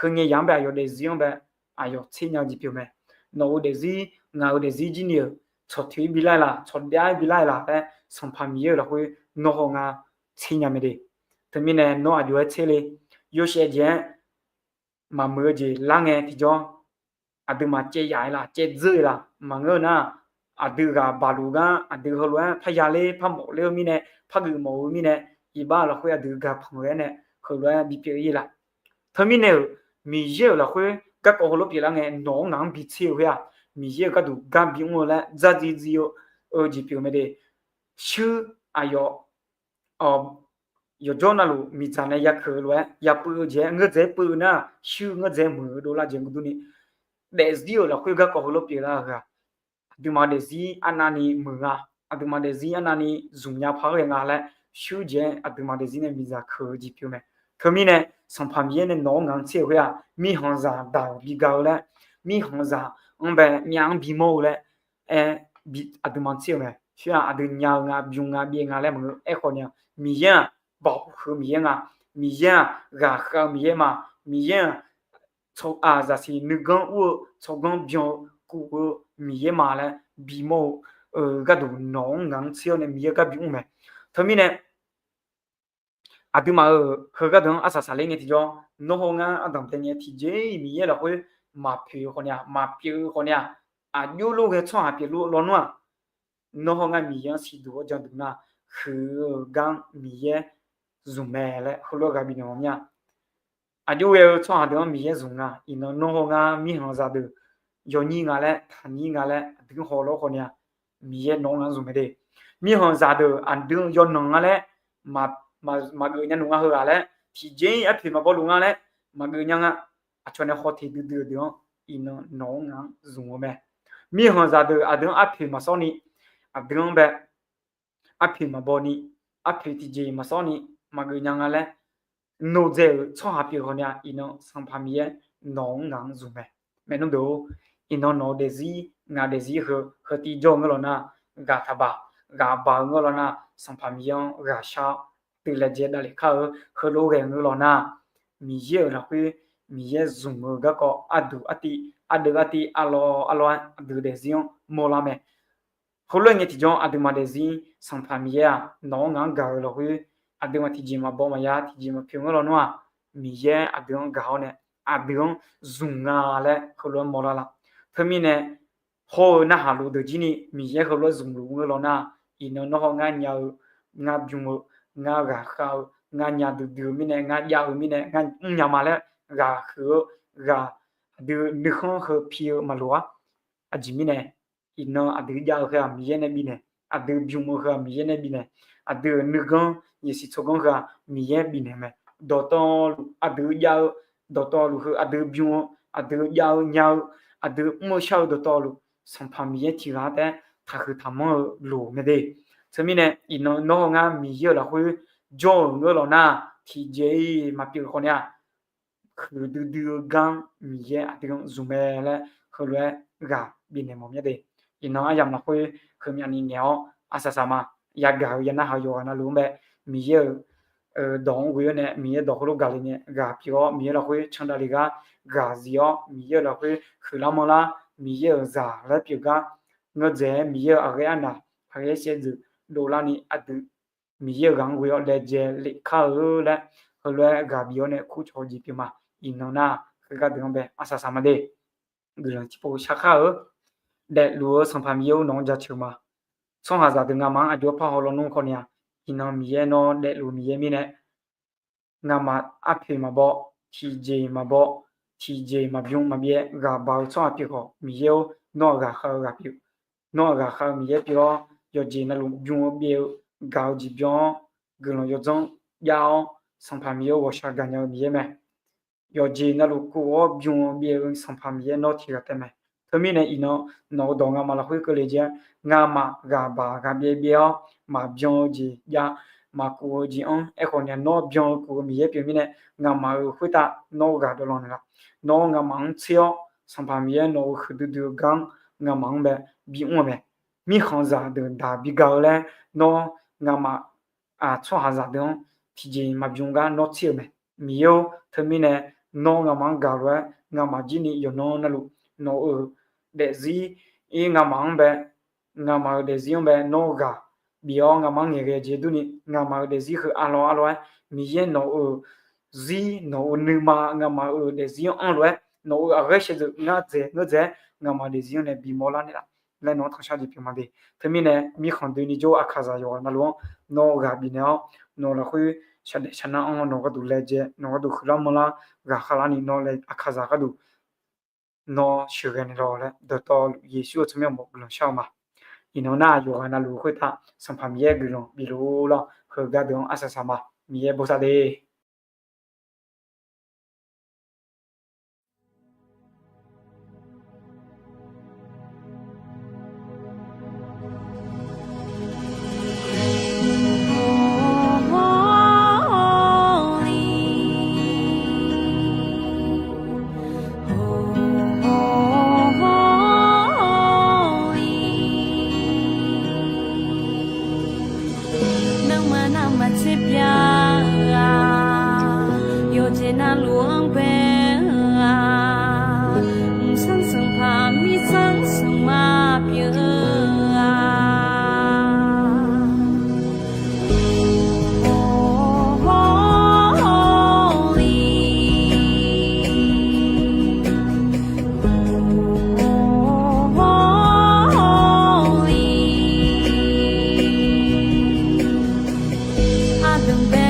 heu ngae yaq-anr bae aqyawf daefzir-anr bae aqyawf tser nya-eu jeq pyeuf mae. Nawq-euq daefzir ngaq-euq daefzir jir ni-euq tsawqtoeq-ir bi lar-eu la, tsawqdav-aer bi lar-eu la laer Sanqpaq Miqyaer-euq lafkhoer nawr haw ngar tser nya mae de. Teumirnae nawr aqjox-aer tser le. Yawshaef jeq-aer maqmuiq-eu jeq lar ngae tiqjawr, aqduimaf caev yaf-eu la, caev dzeur-eu la, maqngeur nar, aqdui ghaq baqluf gar aqdui heulof-aer parya ler parmawf ler-eu mirnae, pargeuf mawf-eu mirnae, iqbax lafkhoer aqdui gaq panq-aer nae heulof-aer bipyeuf-ir la. Teumirnae-euq Miqyaer-euq lafkhoer garkawv heulof pyeuflar ngae nawq-anr ngaq-anr bitser-eu khoer-aq, Miqyaer-euq gharduq gar bimr-eu laer dzardziv dziv-eu eu jeq pyeuf mae de. Shuir aqyawf yawqjawr navluf miqdzaq nae yakeuq-eu lof-aer yapeuv-eu jeq-aer ngeur dzaeq-aer peuv-eu nar, shuir ngeur dzaeq-aer muiq-eu dovlar jeq gurdur ni, daefzir-euq lafkhoer garkawv heulof pyeuflar-eu heu-aq, aqduimaf daefzir arnavni muiq nga, aqduimaf daefzir arnavni zmqnya paq-aer ghae nga laer, shuir jeq-aer aqduimaf daefzir nae miqdzaq keuq-eu jeq pyeuf mae. Teumirnae Sanqpaq Miqyaer nae nawq-anr ngaq-anr tser-eu khoer-aq, mirkhanqzaq daq-euq bi ga-eu laer, mirkhanqzaq-anr bae myav-anr bimawr-eu laer aer, aqduimaf tser-eu mae. Shuir-aq aqdui nya-eu nga, bym nga, byaev nga laer maqngeur. Aerkhawf ni-aq, Miqyaer-aq baoq huiq-eu Miqyaer nga. Miqyaer-aq ghaqkhav-eu Miqyaer ma. Miqyaer-aq zaqsiq nuiganr ur-eu tsawrganr byan-eu kuf-eu Miqyaer ma laer bimawr-eu gharduq nawq-anr ngaq-anr tser-awr nae Miqyaer gar bimr mae. Teumirnae aqduimaf-euq heugar deuq-anr arsaq saqler ngae tiqjawr, nawr haw ngar ardanqbae ngae tiqjeq-iq Miqyaer lafkhoer maqpoeq-eu khawf ni-aq, maqpyeuf-eu khawf ni-aq, aqjox lof ghae tsawrhaq pyeuf luf lawnmr-aq, nawr hawr ngar Miqyaer-anr siqduq-awr janduq nar, huiq-eu gar-anr Miqyaer zmq mae laer heulof-aer ghaq bifnaeq mawf mir-a. Aqjox ghae-eu tsawrhaq deuq-anr Miqyaer zmq nga. Iqnan nawr hawr ngar mirkhanqzaq deuq yawnyir nga laer, taqnyir nga laer aqdui-anr haw lawr khawf ni-a, Miqyaer nawq-anr ngaq-anr zmq mae de. Mirkhanqzaq deuq aqdui-anr yawnanq nga laer maqgeuf nya luf nga heughaq laer, tiqjeq-ir arpoeq maqbaw luf nga laer maqgeuf nya nga. Aqcawq nae haw teq duidui-eu deuq-anr iqnan nawq-anr ngaq-anr zmq-eu mae. Mirkhanqzaq deuq aqdui-anr arpoeq maqsawr ni, aqdui-anr bae arpoeq maqbaw ni, arpoeq tiqjeq maqsawr ni maqgeuf nya nga laer noeqdzae-euq tsawrhaq pyeuf khawf ni-a, iqnan Sanqpaq Miqyaer nawq-anr ngaq-anr zmq mae. Maeqnan deuq-or, iqnan nawq-eu daefzir ngaq daefzir heu heu tiv jawr-eu ngeur lawq nar, ghaq taqbaq, ghaq baq-eu ngeur lawq nar, Sanqpaq Miqyaer-anr ghaq shar-awr, dui laejae davlef kar-eu heulof-aer ghae ngeur lawq nar, Miqyaer-euq lafkhoer Miqyaer zmq-eu garkawv arduq artiv, ardeuv artiv, arlawr arlawr-aer aqdui daefzir-anr mawrlar mae. Heulof-aer ngae tiqjawr aqduimaf daefzir Sanqpaq Miqyaer-aq nawq-anr ngaq-anr gaq-eu lafkhoer, aqduimaf tiqjeq maqbaw maqya tiqjeq maqpyeuf ngeur lawq nar-aq, Miqyaer aqdui-anr gaq-awr nae aqdui-anr zmq nga laer heulof-aer mawrlar laf. Teumirnae hawr-eu narhaq luf deuq jir ni Miqyaer heulof-aer zmqluf ngeur lawq nar, iqnan nawr hawr ngar nya-eu, ngar bym-eu, ngar ghaqkhav-eu, ngar nya duidui-eu mirnae, ngar jav-eu mirnae, ngar mrnya ma laer ghaq huiq-eu, ghaq aqdui nuikhanr heu pi-eu maqloq-ar. Aqjeq mirnae, iqnan aqdui jav-eu heu-aq Miqyaer nae bifnaeq, aqdui bym-eu heu-aq Miqyaer nae bifnaeq, aqdui-euq nuiganr yasiq tsawrganr heu-aq Miqyaer bifnaeq mae. Dawqtawvluf aqdui jav-eu, dawqtawvluf heu aqdui bym-eu, aqdui jav-eu nya-eu, aqdui mr-eu shar-eu dawqtawvluf Sanqpaq Miqyaer tiqghaq taef-aer taqhuiq taqmanr-eu loq mae de. Teumirnae iqnan nawr hawr ngar Miqyaer-euq lafkhoer jawr-euq ngeur lawq nar, tiqjeq-ir maqpyeuf khawf ni-aq, huiqdui dui-eu gar-anr Miqyaer aqdui-anr zmq mae laer heulof-aer ghaq bifnaeq mawf mir-a de. Iqnan aryamq lafkhoer heumyavni ngaeq-awr arsaq saq ma. Yagaq-eu yanarhaq yawqghaq navluf-anr bae Miqyaer-euq dawq-anr ghoe-awr nae Miqyaer dawq heulof gaqle nae ghaq pyeuf-awr Miqyaer lafkhoer candav le gar ghaq zif-awr Miqyaer-euq lafkhoer huiqlar manrlar Miqyaer-euq zaq laer pyeuf gar ngeur dzaeq-aer Miqyaer-euq aqghaer arnaq aqghaer saevdzeuf dovlarni aqdui Miqyaer-euq ghaq-anr ghoe-awr laejae lef kar-eu laer heulof-aer ghaq bif-awr nae kurcawq-eu jeq pyeuf ma. Iqnan nar heugar deuq-anr bae arsaq saq ma de. Guiqlanq tiqpov shar kar-eu daefluf-eu Sanqpaq Miqyaer-or nawq-anr jaceuq ma. Tsawrhaqzaq deuq ngamaf-anr aqjox-aer parhaw lawnmr khawf ni-aq, iqnan Miqyaer nawr daefluf Miqyaer mirnae ngamaf arpoeq maqbaw, tiqjeq maqbaw, tiqjeq maqbym maqbyaev ghaq baq-eu tsawrhaq pyeuf khawf Miqyaer-or nawr-aq ghaqkhav-eu ghaq pyeuf. Nawr-aq ghaqkhav-eu Miqyaer pyeuf-awr yawqjeq navluf bym-eu byaev-eu gaq-eu jeq byan-awr guiqlanq yawdzanr jav-awr Sanqpaq Miqyaer-or ghawqshaq gaqnya-eu Miqyaer mae. Yawqjeq navluf kov-awr bym-eu byaev-eu Sanqpaq Miqyaer nawr tiqghaq taef mae. Teumirnae iqnan nawq-eu dawq ngamaf lafkhoer keuvle jeq-aer ngamaf ghaq baq ghaq byaev byaev-awr maqbyan-eu jeq jav, maqkov-eu jeq anr. Aerkhawf ni-aq nawr byan-eu kov-eu Miqyaer pyeuf mirnae ngamaf-euq khoertav nawr ghaq dawvlanq naeqlaf. Nawr ngamaf-anr tser-awr Sanqpaq Miqyaer nawq-euq huiqdui dui-eu gar-anr ngamaf-anr bae bimr-eu mae. Mirkhanqzaq deuq daq bigaq-eu laer nawr ngamaf tsawrhaqzaq deuq-anr tiqjeq maqbym gar nawr tser-euq mae. Miqyaer-or teumirnae nawr ngamaf-anr gaq lof-aer ngamaf jir ni yawqnan navluf nawq-euq daefzir-ir ngamaf-anr bae ngamaf-euq daefzir-anr bae nawr ghaq bif-awr ngamaf-anr ngaeqghae jeq durni ngamaf-euq daefzir heu arlawr arlawr-aer Miqyaer nawq-euq zir nawq-euq nuima ngamaf-euq daefzir-anr anr lof-aer nawq-euq aqghaer shaevdzeuf ngar dzaeq ngeur dzaeq-aer ngamaf daefzir-anr nae bimawr lar naeqlaf laer nawq-anr tanqshar jeq pyeuf ma de. Teumirnae mirkhanq doeni jawr-eu aqkaqzaq yawqghaq navluf-anr nawr ghaq bifnaeq-awr nawq lafkhoer shaqdaef shaqnar anr nawq gharduq laejae nawq gharduq huiqlar manrlar ghaqkhav larni nawr laer aqkaqzaq gharduq nawr sheuqghae naeqlawq laer dawqtawvluf Yeqsur-euq tsawrmyanr uqmov guiqlanq shar-eu ma. Iqnan nar yawqghaq navluf khoertav Sanqpaq Miqyaer guiqlanq bifluf lar heugar deuq-anr arsaq saq ma. Miqyaer bosav de. Nangmaq navmaqtser pyav-a. danqbae